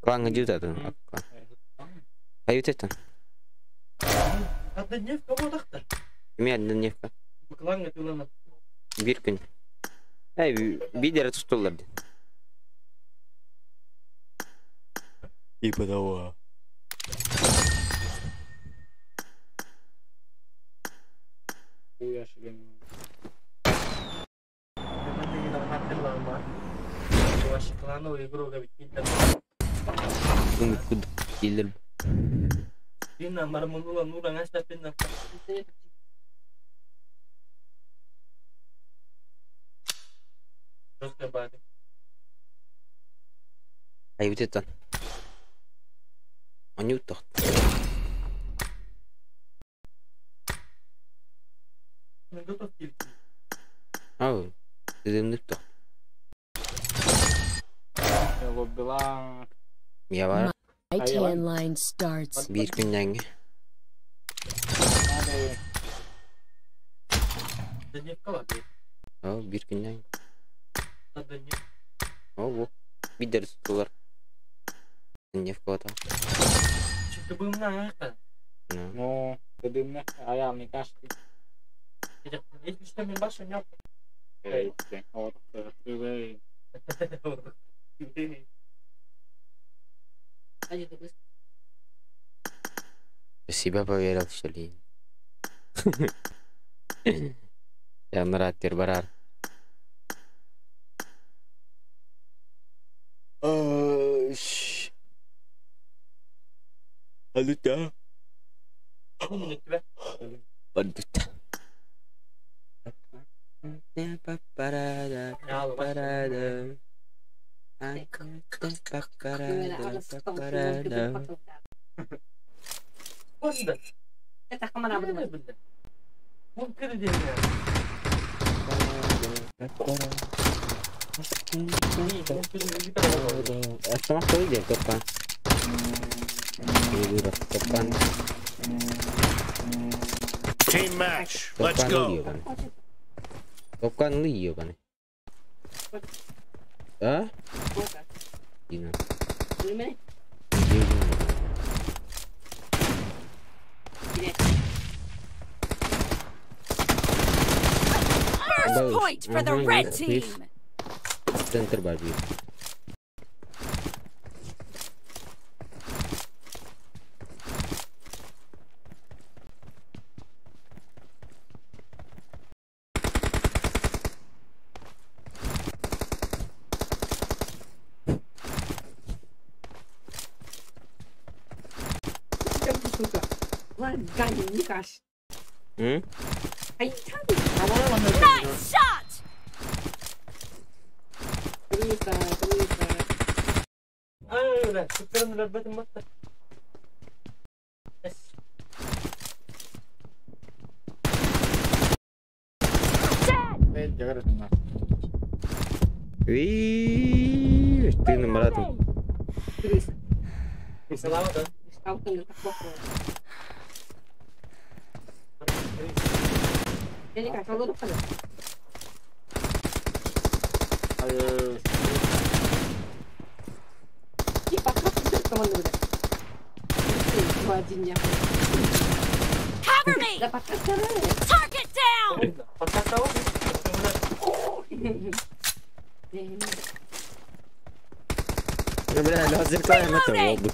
клан жутатын. Аютетен. Эме однодневка. Бир күн. Эй, бидер тустулар. Типа того. Аютетен. Анюта. Ау, дедимнип то. Я бар. Tan line starts. Бир күннән. Ау, бир күннән. Ау, бидер тулар. Дневка там. Ну, дедимне аял не кашты. В себя поверил, что ли? Я нарад барар. Алута. Бандута. Team match. Let's go. Topkan liyo kan. А? First point for the red team. Центр бабит. Nice shot! Уи, ты на брату. Cover me! Target down! Бля, зеркально это лобы.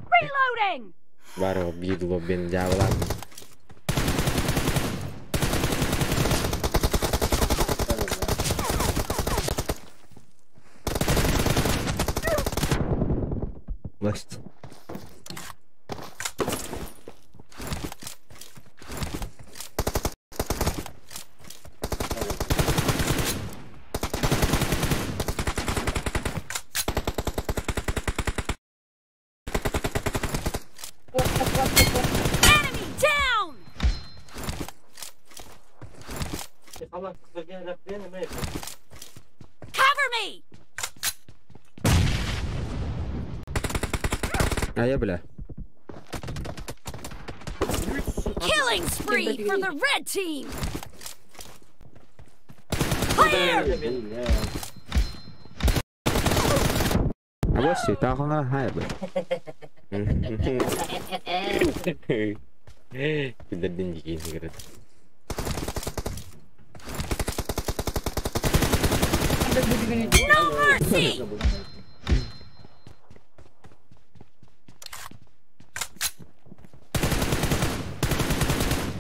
Reloading! Варва бидло бен дьявола. Власть. Enemy down! Cover me! А я, бля. Killing spree for the red team! Clear! А вот все, так она, хай, бля. Күлдерден жекейін кіреді. No mercy!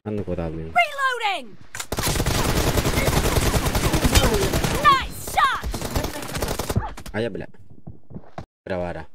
Анны кодалын. Reloading! Nice shot! А я, бля. Бравара.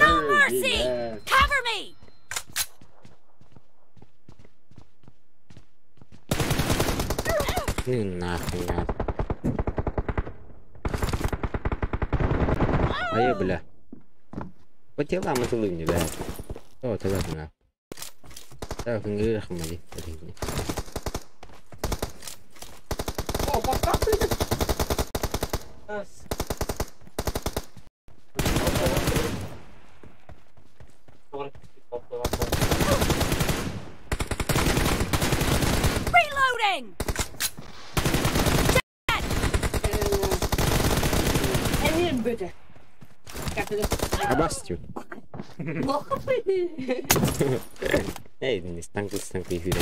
No mercy! Cover me! Ну нахуй надо. А я, бля. По телам это лымни, да. О, тогда на. Так, не рахмали. О, пока ты. Reloading! Абастю. Эй, не станку эфире.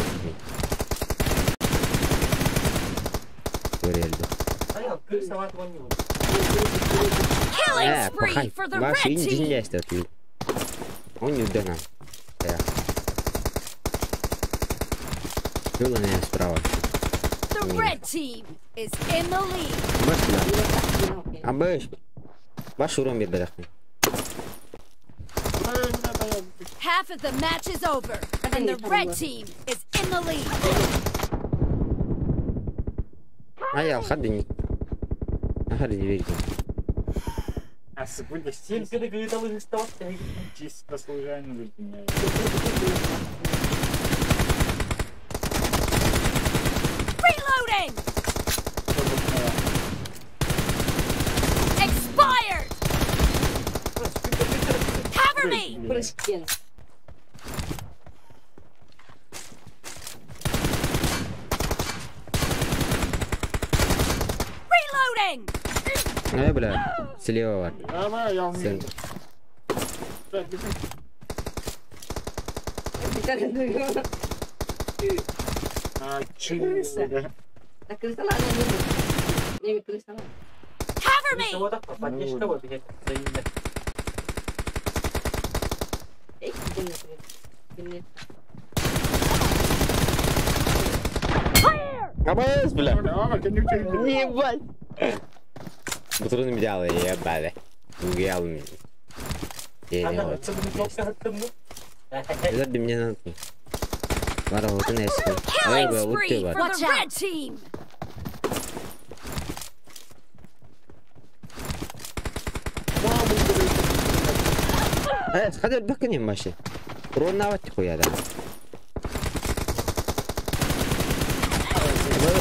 Killing spree for the red team. Он не ударил. Справа. The red team is in the lead. Абаш. Баш урон берді. Half of the match is over, and the red team is in the lead. А я алхады не. Ахады не верю. Чисто случайно выкинули. Reloading! Expired! Cover me! Reloading! Бля, слева. Центр. Cover me! КБС, бля. Ебать. Бутырын взял, ебали. Угел. Это мне надо. Вара, вот и Killing spree for the red team. خلي بكني ماشي. رونا وتخويا هذا.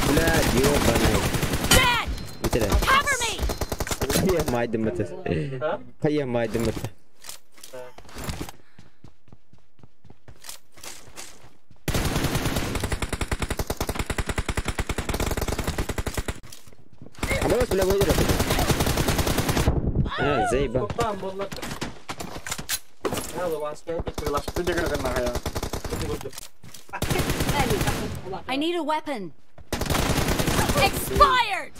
بلاد يوبا Cover me. هيا ما دمت. هيا ما دمت. خلاص بلا بودرة. زي بقى. I need a weapon. Expired.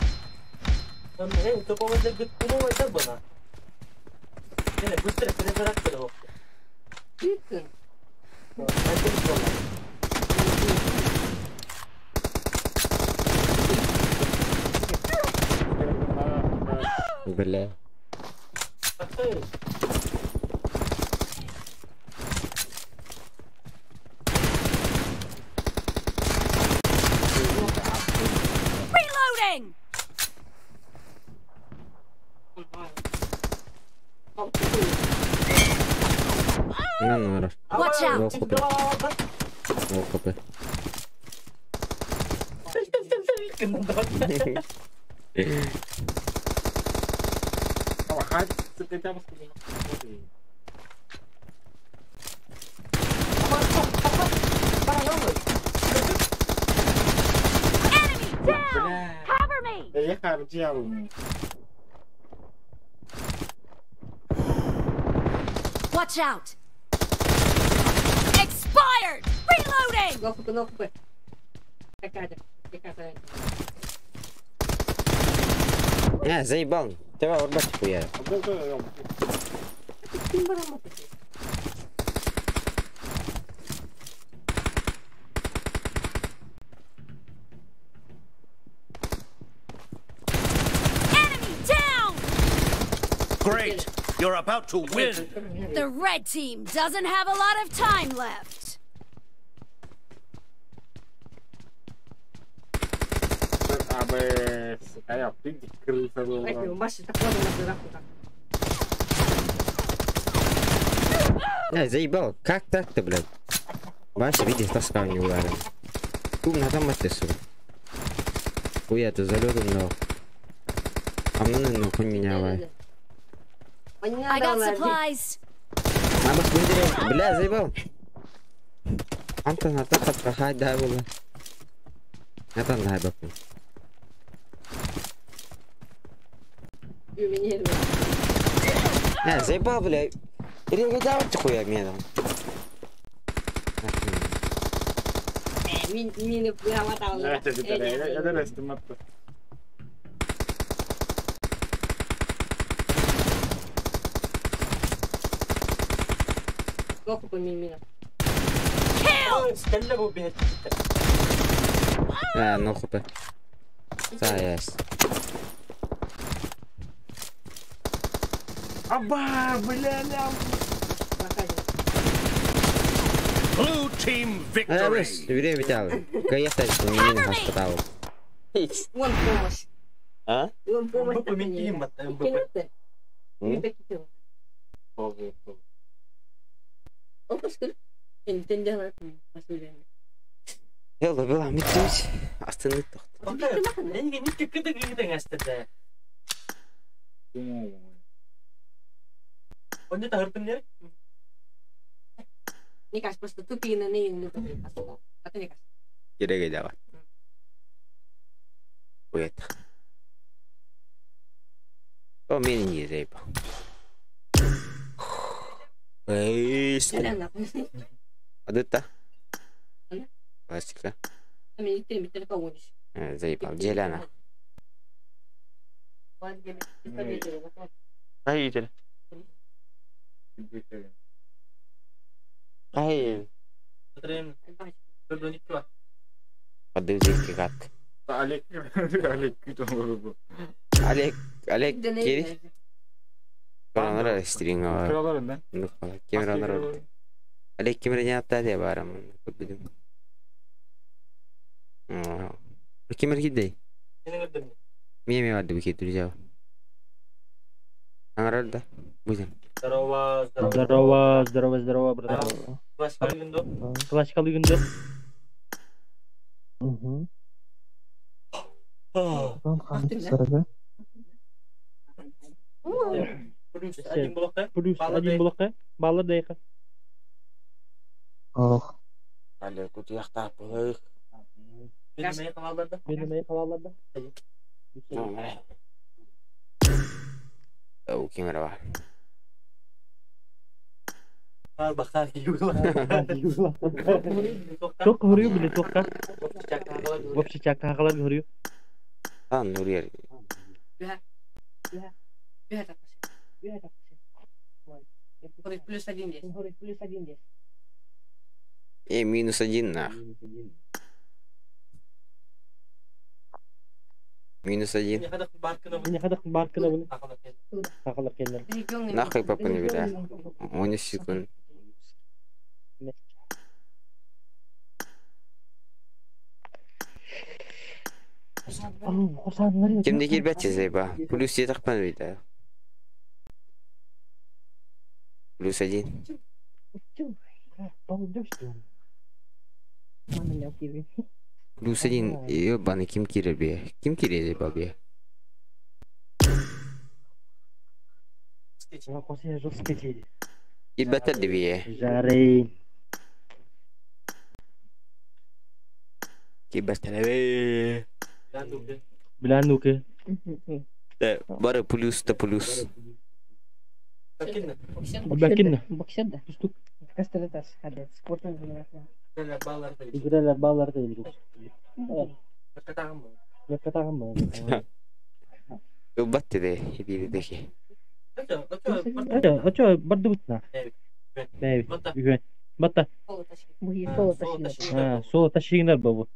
بالله. Reloading. Watch out. Enemy down! Cover me! Watch out! Expired! Reloading! А, заебал. Давай, урбать хуя. Enemy down! Great! You're about to win! The red team doesn't have a lot of time left. Не, заебал. Как так-то, блядь? Вася, видишь, тоска не ударил. Тум на там ты, сука. Хуя, ты залетом, но. А мне ну хуй меня, вай. I got supplies. Мама, смотри, бля, заебал. Антон, а так отпахать, да, было. Это надо. Не, заебал, бля. Или давайте хуя мне там. А, ну хп. Заезд. Аба, бля, ля. Blue team victory. Время тял. Конечно, не не хватало. Вон помощь. А? Вон помощь. يلا بلا متوش استنى تخت. Kira-kira Wait. Oh, mini rape. Ada Başka. Заебал. Деляна. Hayır. Hayır. Подожди, гад. Олег, Олег күт Олег, Олег кири. Коронара стримга. Кыраларында. Кемер Олег кемер не атта де барам. Көпүдүм. Кемер кидей. Мие ме барды бикет друзья. Аңарар да. Будем. Здорово, здорово. Здорово, здорово, здорово, брат. Классикалы күндө. Классикалы күндө. Угу. Вам ханыксарда. Плюс один блокка. Плюс один блокка. Баллар дайка. Ох. Олег кутуяхта булык. Бенемей калаларда. Бенемей калаларда. Оу, кемер бар. Бар баха югла. Ток хөрү биле токка. Вообще чакта хагалар хөрү. А, Нурьер. Плюс один здесь. Плюс один здесь. Минус один, нах. Минус один. Мени хадак баркына буну. Хакалар келдер. Нахуй папа не бля. Он секунд. Кимде кирбәт зайба? Плюс етақпан бейді. Плюс один. Плюс один. Ебаный ким кирер бе? Ким кирер зайба бе? Кирбәттер де бе. Жарей. Кирбәттер бе. Билан нуке. Бары плюс та плюс. Бакинна. Боксерда. Пустук. Кастырытас. Хадет. Спортом заниматься. Игралар баллар да илгү. Якатагым. Убатты де, хидидеки. Ача барды бутна. Бәй. Үгөн. Батта. Соло ташигнер бабу.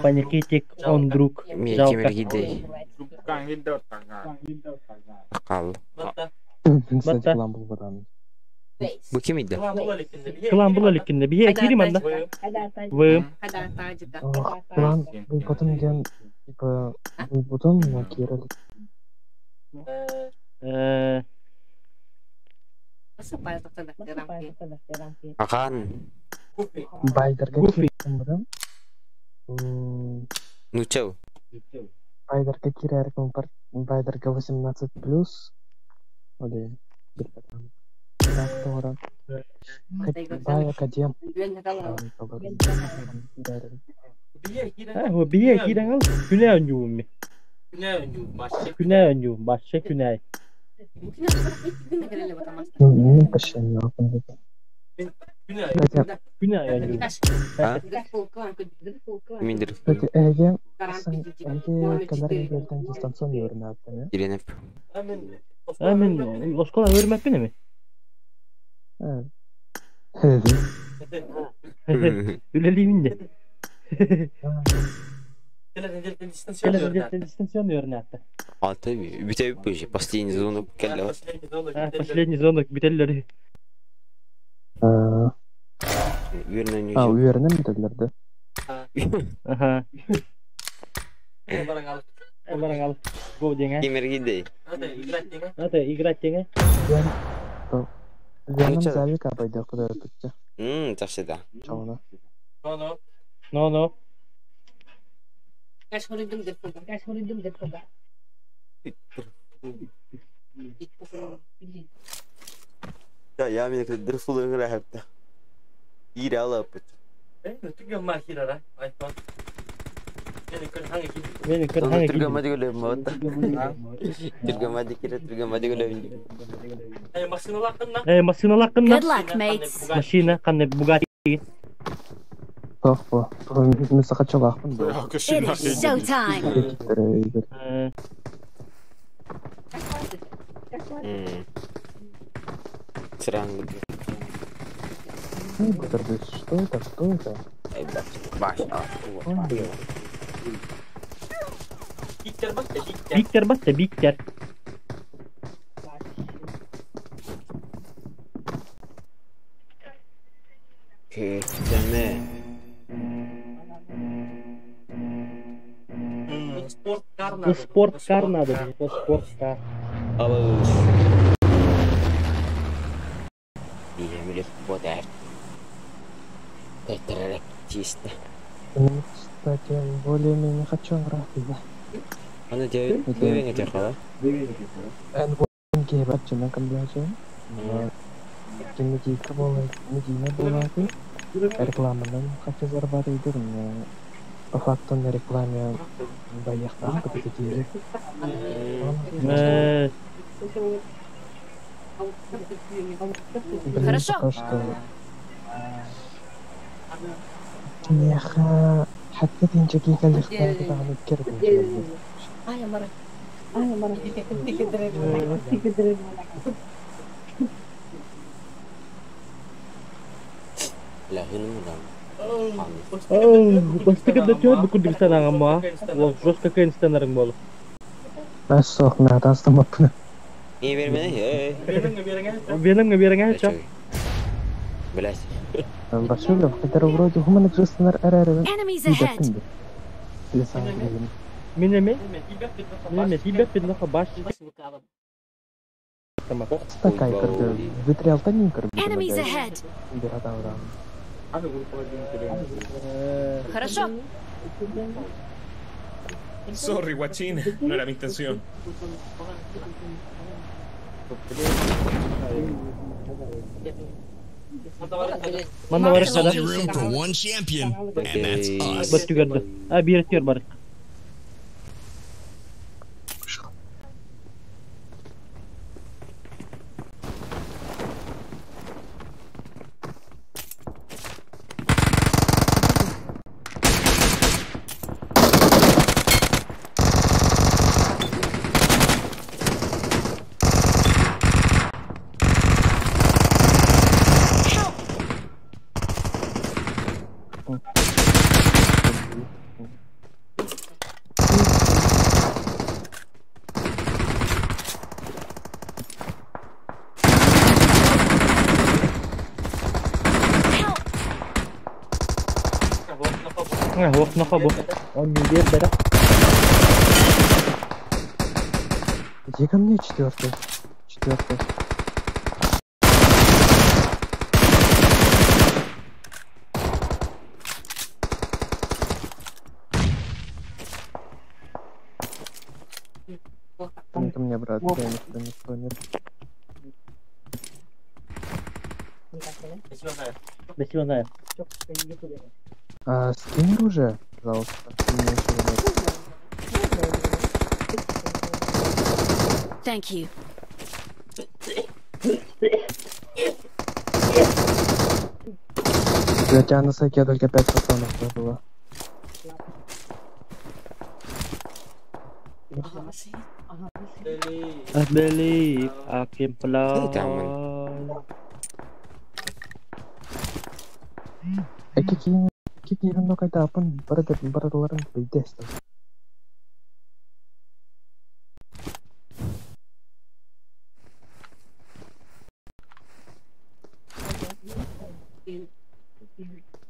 Паникетик он друг. Мен Жалко. кемер кидей. Акал. Батта. Бу ким иди? Клан була лекинде. Бие кирим анда. Вы. Клан, бұл потом ден, типа, бұл потом на кирил. Акан. Байдерге кирдим бұдан. Ну чау. Байдерге киреркім бар. Байдерге 18 плюс. Оде, бір потом. Так, тоғыра. Бай академ. Бие кирен ал. Күнә өнюм. Күнә өнюм. Башча күнә. Мен пашен алпын. Күнә өнюм. Миндер. Кстати, эге, эге кадар егерден дистанцион өрнәттем. Иренеп. А мен оскола өрмәппин эми. Үлелеймин де. Дистанцион өрнәтті. Аты бүтәп бу последний звонок келді. Последний звонок бүтәлләр. Үйернен А, үйернен бүтәлләрде. Аха. Оларың ал. Го деңе. Кемер кидей. Ата играть деңе. Веном завик абайда кудай бүтчү. Жакшы да. Чауна. Но, но. Да, я мен дырфулы гыра хапта. Ира алап. Мени кырхаңы Түргөмө дегелем болот. Түргөмө декере түргөмө дегелем. Э, машина лакынна. Good luck, mates. Машина кандай Bugatti. Тох бу. Мен сакача лакпын бу. It is showtime. Сыраңгы. Что это? Что это? Баш. Биктер баста, Биктер. Кетеме. Ну, спорткар надо, типа спорткар. Алыс. Биемилик бодар. Тетрелек чисто. Ну, кстати, более-менее хочу графика. Аны де бебеңе текала. Н8 кебатчынан комбинация. Медийка была, медийна была, рекламанан хочу зарабатывать, но по факту на рекламе боях победили. Блин, Хорошо. пока что... Неха... حتى تنجكي اللي اختارت عن الكرب. Лахин мудан. Бастыгы да тёт бу курдук санагама. Ол жестко кэнстенерин болу. Бассох, на тастамаппын. Не бермени? Бенемге береңе чап. Блять. Башылов, который вроде хуман экзистенер РР. Enemies ahead. Мен эме? Мен эме тибеп бин баш. Стакай кырды. Витриалтанин кырды. Enemies ahead. Хорошо. Sorry, guachín, no era mi intención. Манна бар There's only када. room for one champion, and that's us. Бат түгәрді. А, бир тер бар. Ох, нахабо. Он не бер бера. Иди ко мне, четвертый. Четвертый. Не ко мне, брат, я никуда никто нет. Спасибо, знаю. А, скинь оружие, пожалуйста. У меня ещё нет. Thank you. У тебя на сайке только 5 патронов да, было. I believe I can fly. Какие когда апын барадыларын билдестим.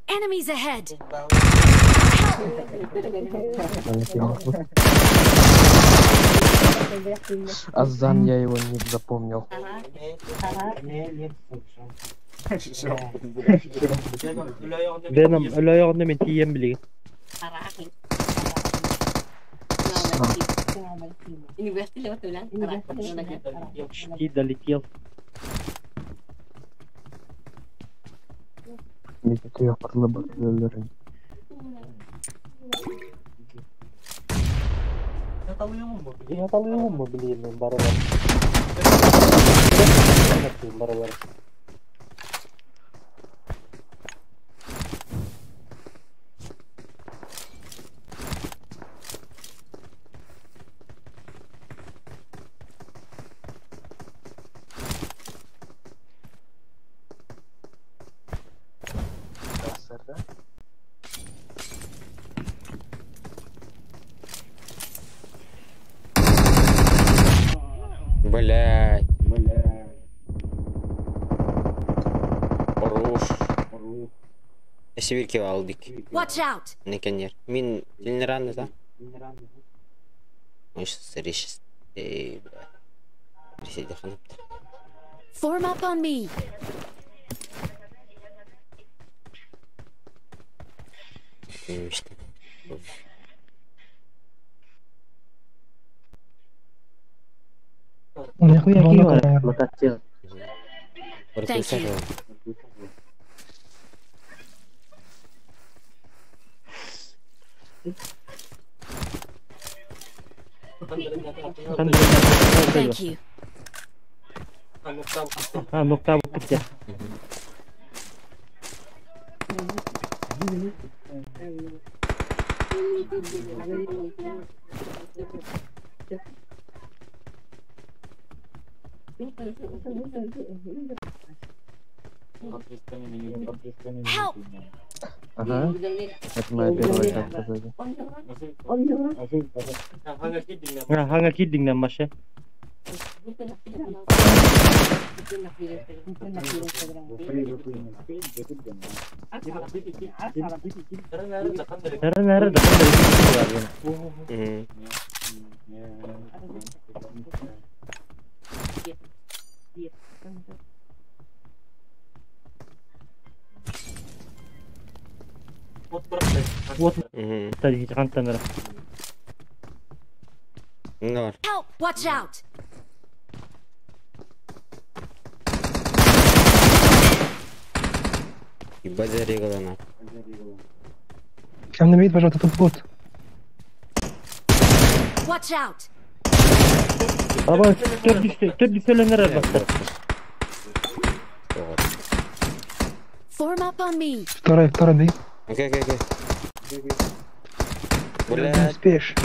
Enemies ahead. Азан я его не запомнил. Веном өлөйөҕүнэ мен тиийэн билигин. Почти долетел. Яталыйым билигин мен баралар. Баралар. Блядь. Хорош. Сибирки алдык. Watch out! Некенер. Мин рано, да? Ой, сейчас Эй, бля. Приседи ханапта. Form up on me. Thank you. Thank you. Ha nokta bakıp Help! Ага. Это моя первая карта сзади. Ханга киддиңнен башы. Нere nerede? Вот. Help! Watch out! Ебать зарегала на. Прям на пожалуйста, тут бот. Watch out! Аба, төрдү бактар. Form up on me. Второй, второй, бей. Окей, окей, окей. Бля, не успеешь.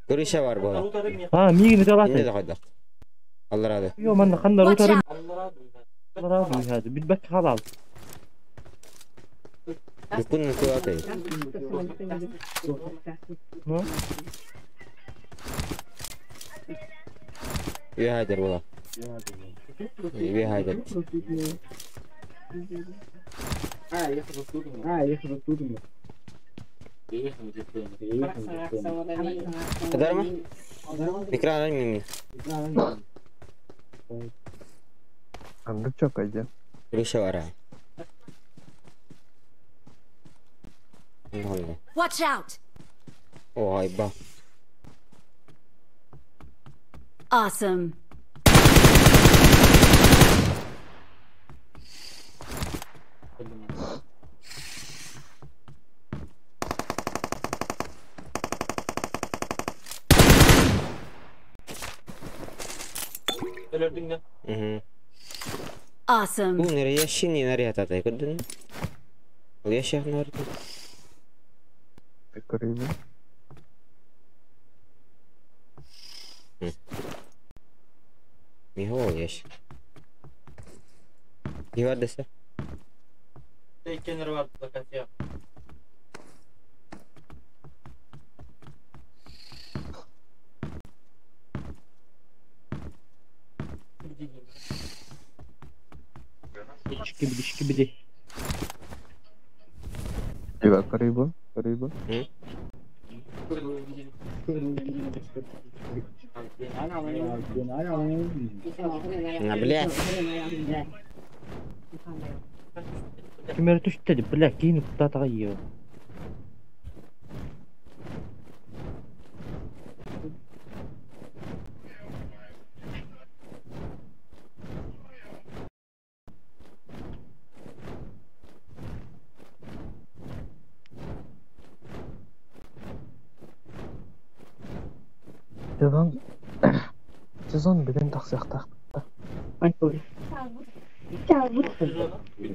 Көрүшө бар була. А, мигини талаты. Эмне кайдак? Алларады. Йо, манда кандай утары. Алларады хады. Билбек халал. Бүкүн кылаты. Ну? Бихайдер була. Бихайдер. Кадарма? Экран мими. Анда чок айда. Көрүшө бар. Watch out! Ой, ба. Awesome. Awesome. Bu nereye şimdi nereye tatay gördün? O yaşa nerede? Көрейін. Михо яш. Не десе? Тейкенер бар локация. Şikibidi şikibidi. Тиба, көрейін, көрейін. На, блядь. Кимер түштү, бля, кийин куттатага ийе. Сезон сезон бүгүн тахсыахтаах.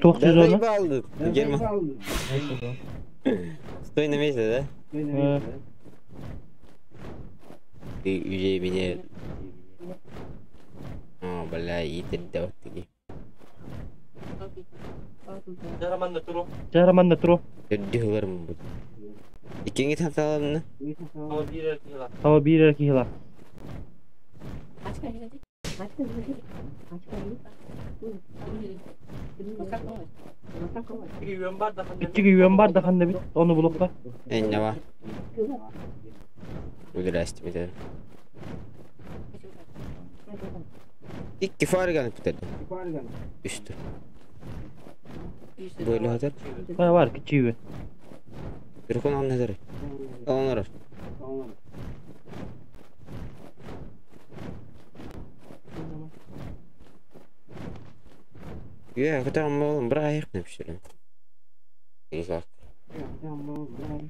Туох Да сезона? заебал, Герман. Стой на месте, да? Ты уже меня... О, бля, и ты таки. Дьэ, манна туруо. Өддүһүлэр бу. Иккиҥи тахсаларына? Таба биир эрэ киһи ылар. Иччиги үөн бар да ханна бит, ону булукка. Эннева. Үлэрээстим этэ. Икки фарганы бүтэрдим. Үстү. Böyle hazır. Бар бар кичи үөн. Дракон анназар. Онор. Я, когда мы брайх напишем. Изак.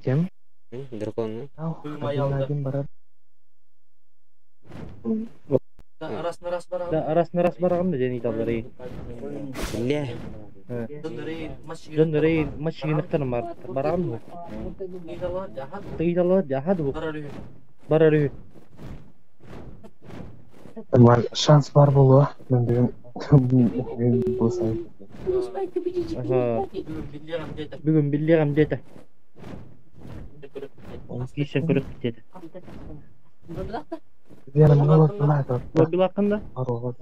Кем? Дракон. Один на один барар. Да, арасына раз барагын да дени таллары. Бля. Дьоннорей машиныктан бар. Барагын бу. Тыйдалар жахад бу. Барар үһү. Бар шанс бар болуа. Мен бүгүн бүгүн болсам. Аха. Бүгүн биллиҕим диэтэ. Киирсэн көрөх диэтэ. Вера мына билата. Билакында? Бар болот.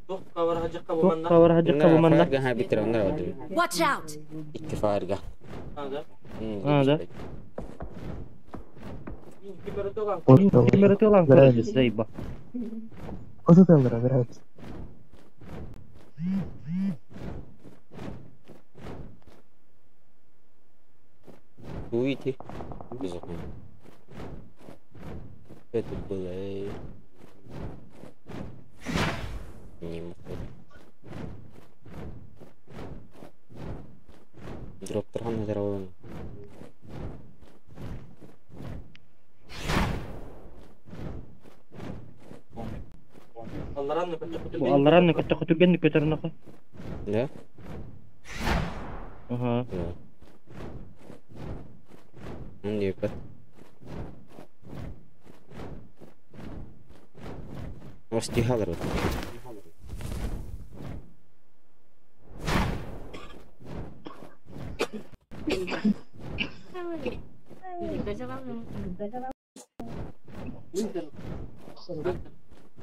Туох бар хадьыкка бу манна. Фарга ха битер онор барды. Watch out! Икки фарга. А, да. Кимер тылан көрөбүз заиба. Ото телдера, вероятно. Уйти. Безумно. Это было... Не мог. Дроп тұрған назар алын. Бу алларанны көттө көтүргенни көтөрүнөкө. Да? Аха. Не бат. Остихалар.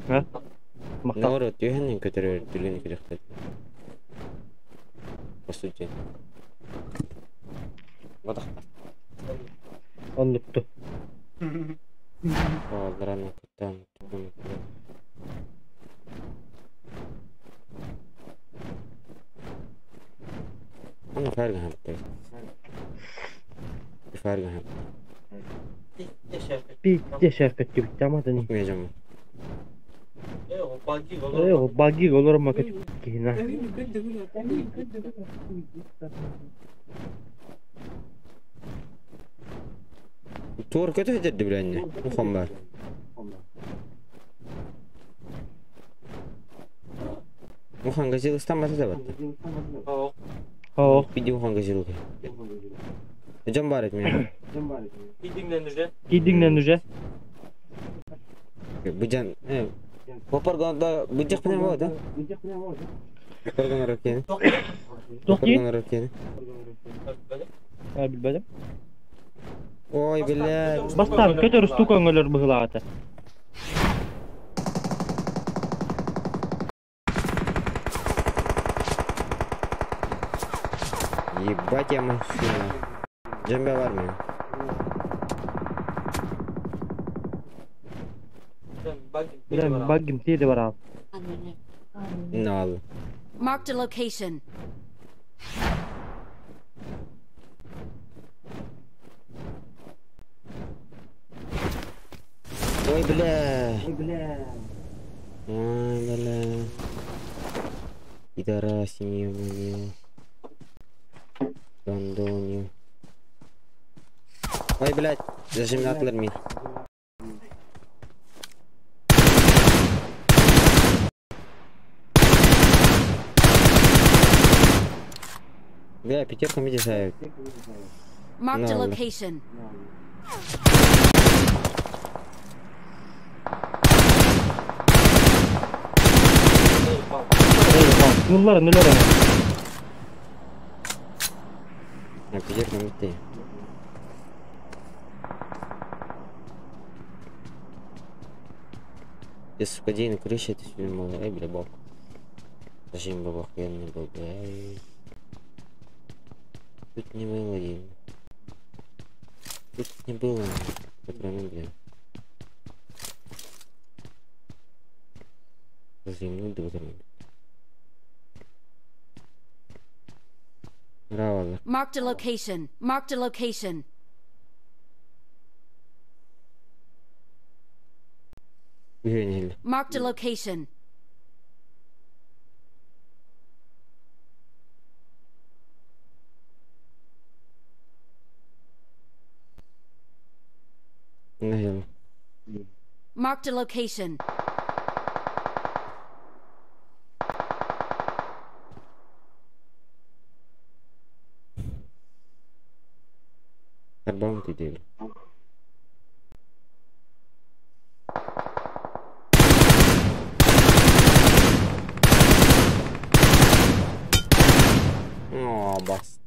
Ха? Наоборот, түйеннен көтөрөр, түргенни көтөрөктөр. По сути. Вот так. Оннукту. Алларанны көтөн. Аны фарга хапты. Фарга хапты. Битте шәркөттү битте амадыни. Мен жаман. Э, баги олор ма көтүп кихина. Тур көтө деді биләнне. Ухам бар. Ухан газел стамбасы да бар. О, Биди ухан газел. Жан бар мен. Кийдиңнен уже. Бу жан, Попарганда бу жак менен болот, а? Попарган аракени. Туох дии? Попарган аракени. А, билбедим. Ой, блядь. Бастан көтөр устук өңөлөр быһылаата. Ебать я машина. Жембе бар мен. Билем баггим тиеди бар ал. Ne aldı? Marked a location. Ой, бля. Ой, бля. Пидорасини, ебаные. Гондоню. Ой, блядь, зажимнатылар мин. Бля, пятерка миди ставит. Marked a location. Ныллар, ныллар. А пятерка миди. Ты, сука, день на крыше, ты себе мол, эй, бля, бок. Зачем бы охуенный был, бля. Тут не был один. Тут не было. Патроны, бля. Зимну патроны. Браво. Marked a location. Marked a location. Marked a location. Marked a location. О, бас.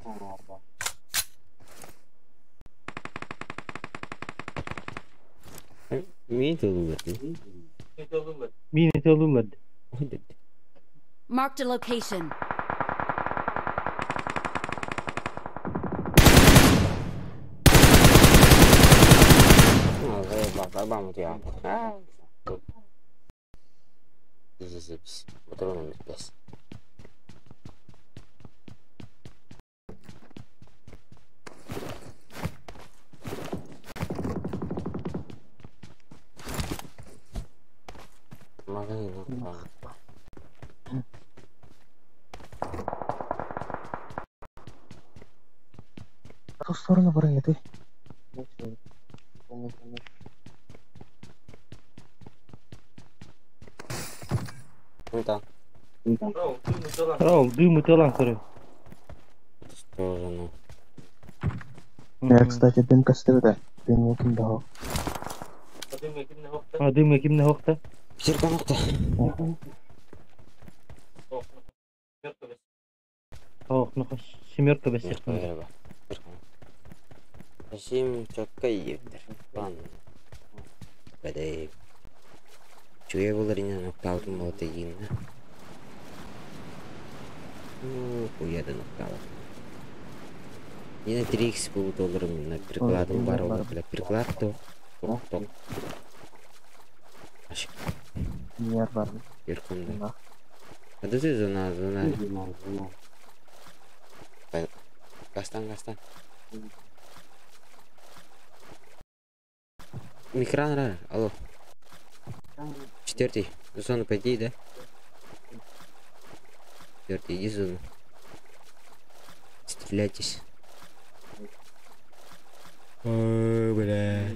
Marked a location. В ту сторону баран ты. Рау, дым и талант, Сторону. Я, кстати, дым костры, дым ким дал. А дым ким не хохта? Пятерка Ох, ну семерка без. Семь чокка евдер. Бәдәй. Чуя булыр инде нокталтын булды инде. Ну, хуяды нокталар. Yine 3x булып олыр мин прикладым бар ул, бля, приклад то. Ток, ток. Ашык. Нер бар. Верхом. А ты зона, зона. Гастан, гастан. Микран, алло. Четвертый. В зону пойди, да? Четвертый, иди в зону. Стреляйтесь. Ой, бля.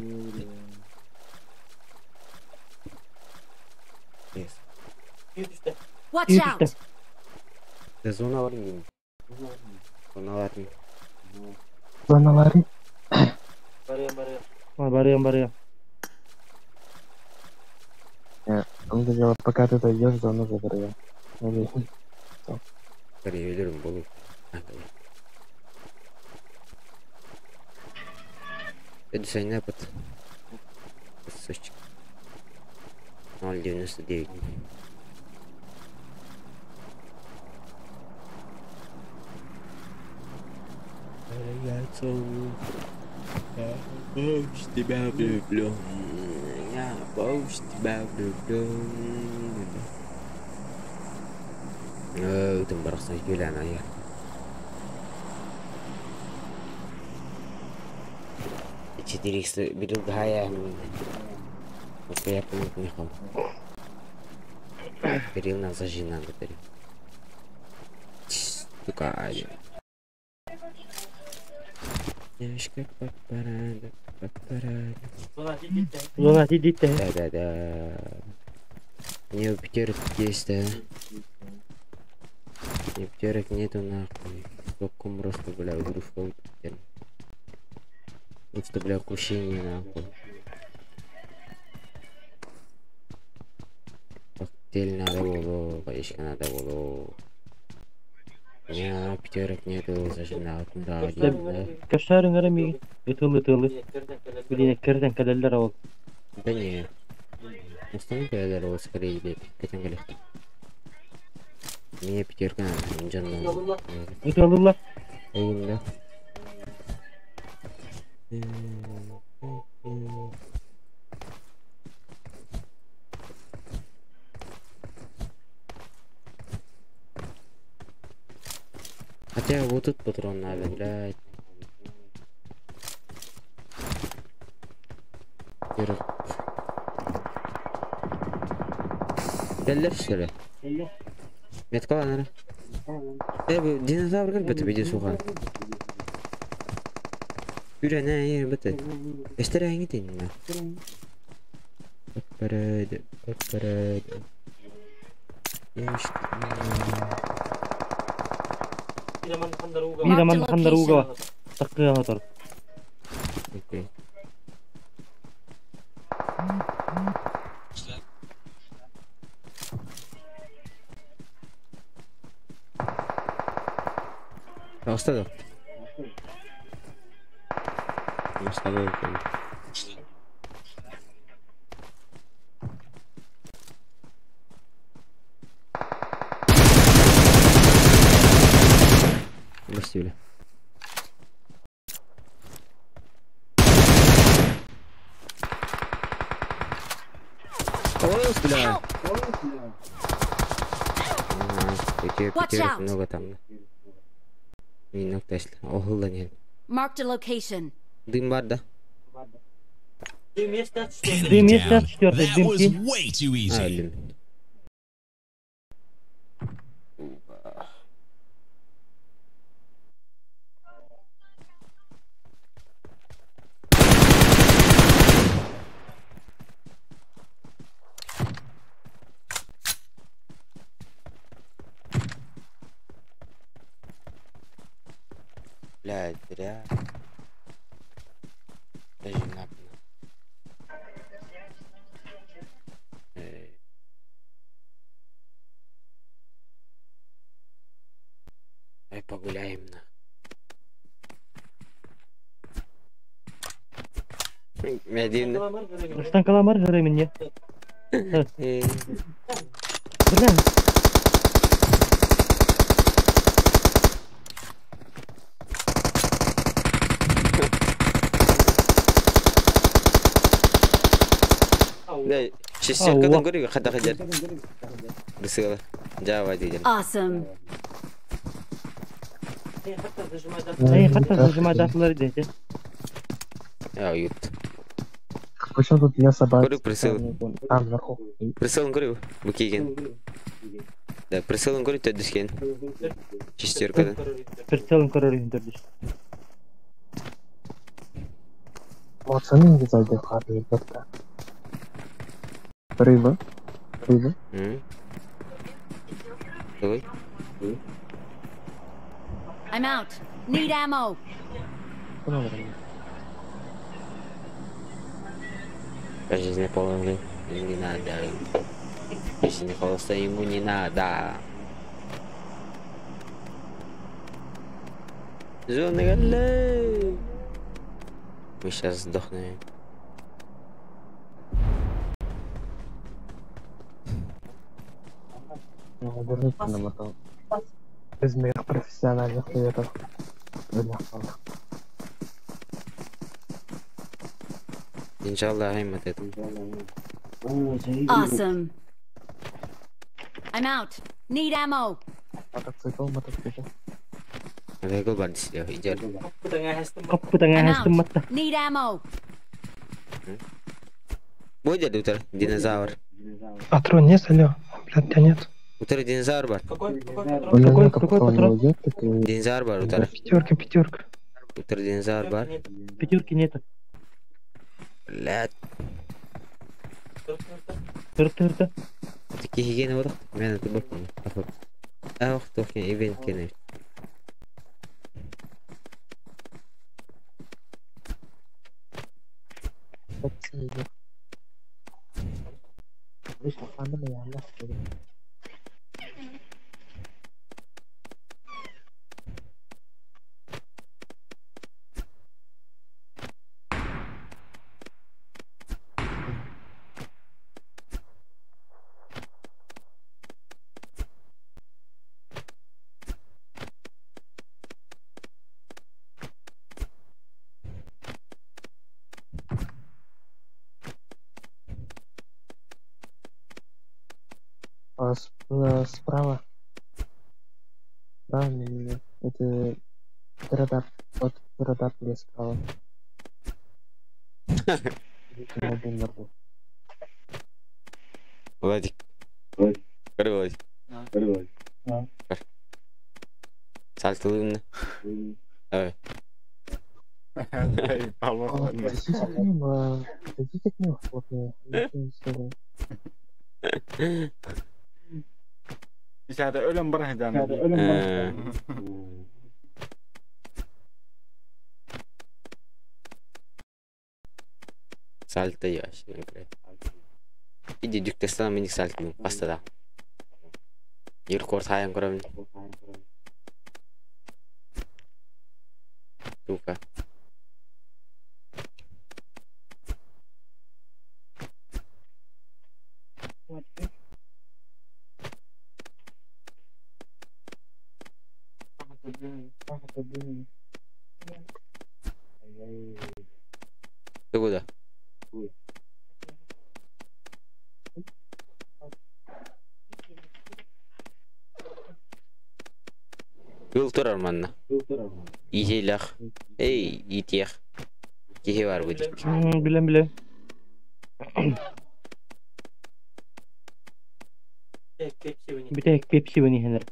Watch out! Да зона var mı? Зона var mı? Зона var. Барыям, барыям. Он дело, пока ты дойдешь, зону заберем. Ölürüm bolu. Это не под кусочек. 0,99. Я целую. Я больше тебя люблю. Я больше тебя люблю. Өтім барақсан келән ая. 4х бирил гая. Вот я помню, не хам. Бирил на зажина говорит. Сука, ай. Девочка по параду, по параду. Зона тиийдэ. Да-да-да. Не, пятерок есть, да. Не, пятерок нету нахуй. Током просто, бля, игрушка. Просто, бля, кущение нахуй. Коктейль надо было, водичка надо было. Не, пятерок нету, зажим да, да. Көстөрүн эрэ миигин. Ытылы-ытылы. Билин эккерден кэлэллэр ол. Да не. Остану кэлэллэр ол скорее блядь, кэтэн кэлэхтик. Мне пятерка надо, жан Ытылылар. Эйин да. Хотя вот тут патрон надо, блядь. Кэллэр что ли? Метка наверное. Динозавр как бы ты видишь суха. Үрәнә бите. Эштер әңе тинне. Парад, парад. Биир аман хандарууга таккыга отор. Окей. Оста да. Бросили. Ой, бля. Пятерок много там. Минок Тесла. Охула нет. Marked a location. Дым бар, да? Дым есть, да? Дым есть, да? Четвертый That дым was кинь. way too А, easy. дым. Блядь, зря. Даже на. Давай погуляем на. Медин. Ыштан каламар жыры мне. Бля. Да, шестеркадан көрүгө ката кадер. Бысыла. Жава деген. Awesome. Эй, хатта зажимай датылар дети. А, юпт. Причем тут я собак? Көрүк прицел. Там наверху. Прицелын көрүк бу кийген. Да, прицелын көрүк төдүскен. Шестеркадан. Прицелын көрөр түрдүш. Пацаны не зайдет хаты, ребятка. Рыба. Рыба. Давай. I'm out. Need ammo. Жизнь полная, не надо. Жизнь холостая ему не надо. Зоны галле. Мы сейчас сдохнем. Ну, верните нам это. Без моих профессиональных советов. Иншаллах, им это. Awesome. I'm out. Need ammo. Мотоцикл, мотоцикл. Мотоцикл бар дисиле, идет. Каппытаңа I'm хастым out. матта. Need ammo. Будет утро, динозавр. Патрон нет, алло? Блядь, тебя нет. Утро динозавр бар. Какой Блин, Какой- как какой патрон патрон? уйдет, так и- Динозавр бар утро. Пятерка, пятерка. Ультрадинозавр бар. Пятерки нету. Блядь. Тыр-тыр-тыр. Такие гигиены вот. Мен это был. Ах, тохне ивент кене. Справа. Правильно, это радар. Вот радар лес справа. Владик. Владик. Владик. Сальтылымны. Давай. Подойдите к ним вплотную. İçeride ölen bırakacağım. Salta yavaş. Иди дюктестан миник сальтын пастада. Ер кор тайын көрөмүн. Сука. Ты куда? Кыл турар манна. Итейлах. Эй, итех. Кихи бар будет. Билем, билем. Битек пепси вани хенер.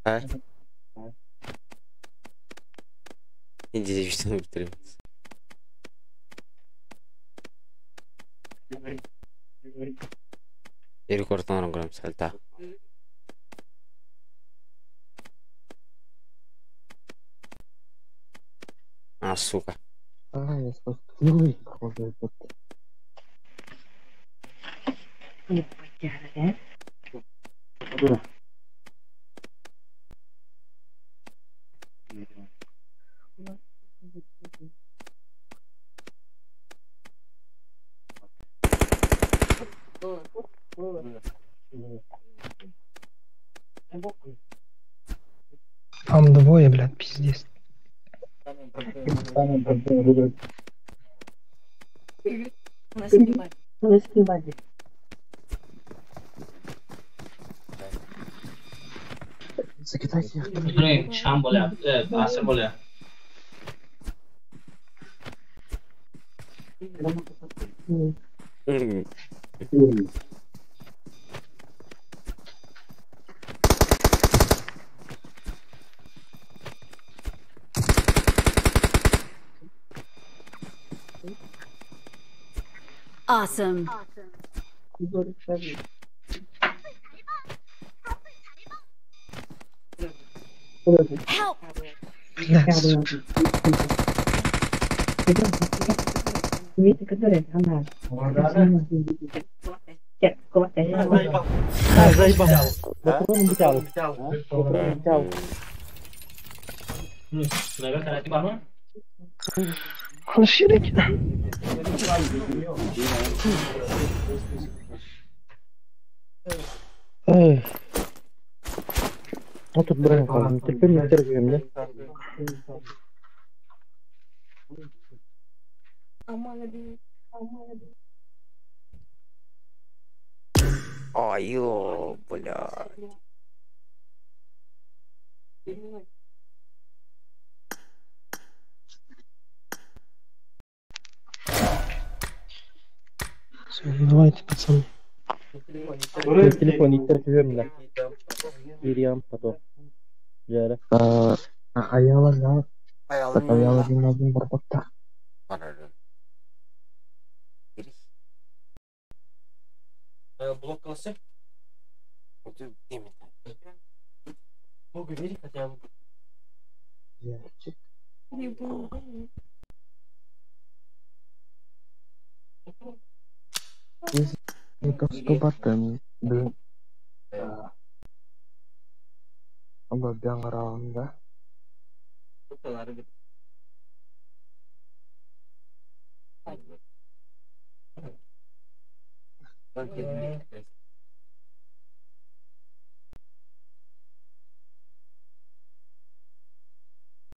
А? Иди, что мы Рекорд грамм сальта. А, сука. А, я спустил, похоже, Не потяга, да? Там двое, блядь, пиздец. Закидайте их. Şam bolya, asır bolya. Awesome. Help! Блядь, сука. Заебал. Патроны битал. Патроны битал. Алширик. Эй. Вот тут броню кладем. Теперь не торгуем, да? Ай, ё, блядь. Всё, давайте, пацаны. Телефон не торгуем, да. Мириам потом. Дьээрэ. Аяла Аяла диэн барбаттар. Блок классы. Богу верь хотя бы. Тостубатын Бяңраунда.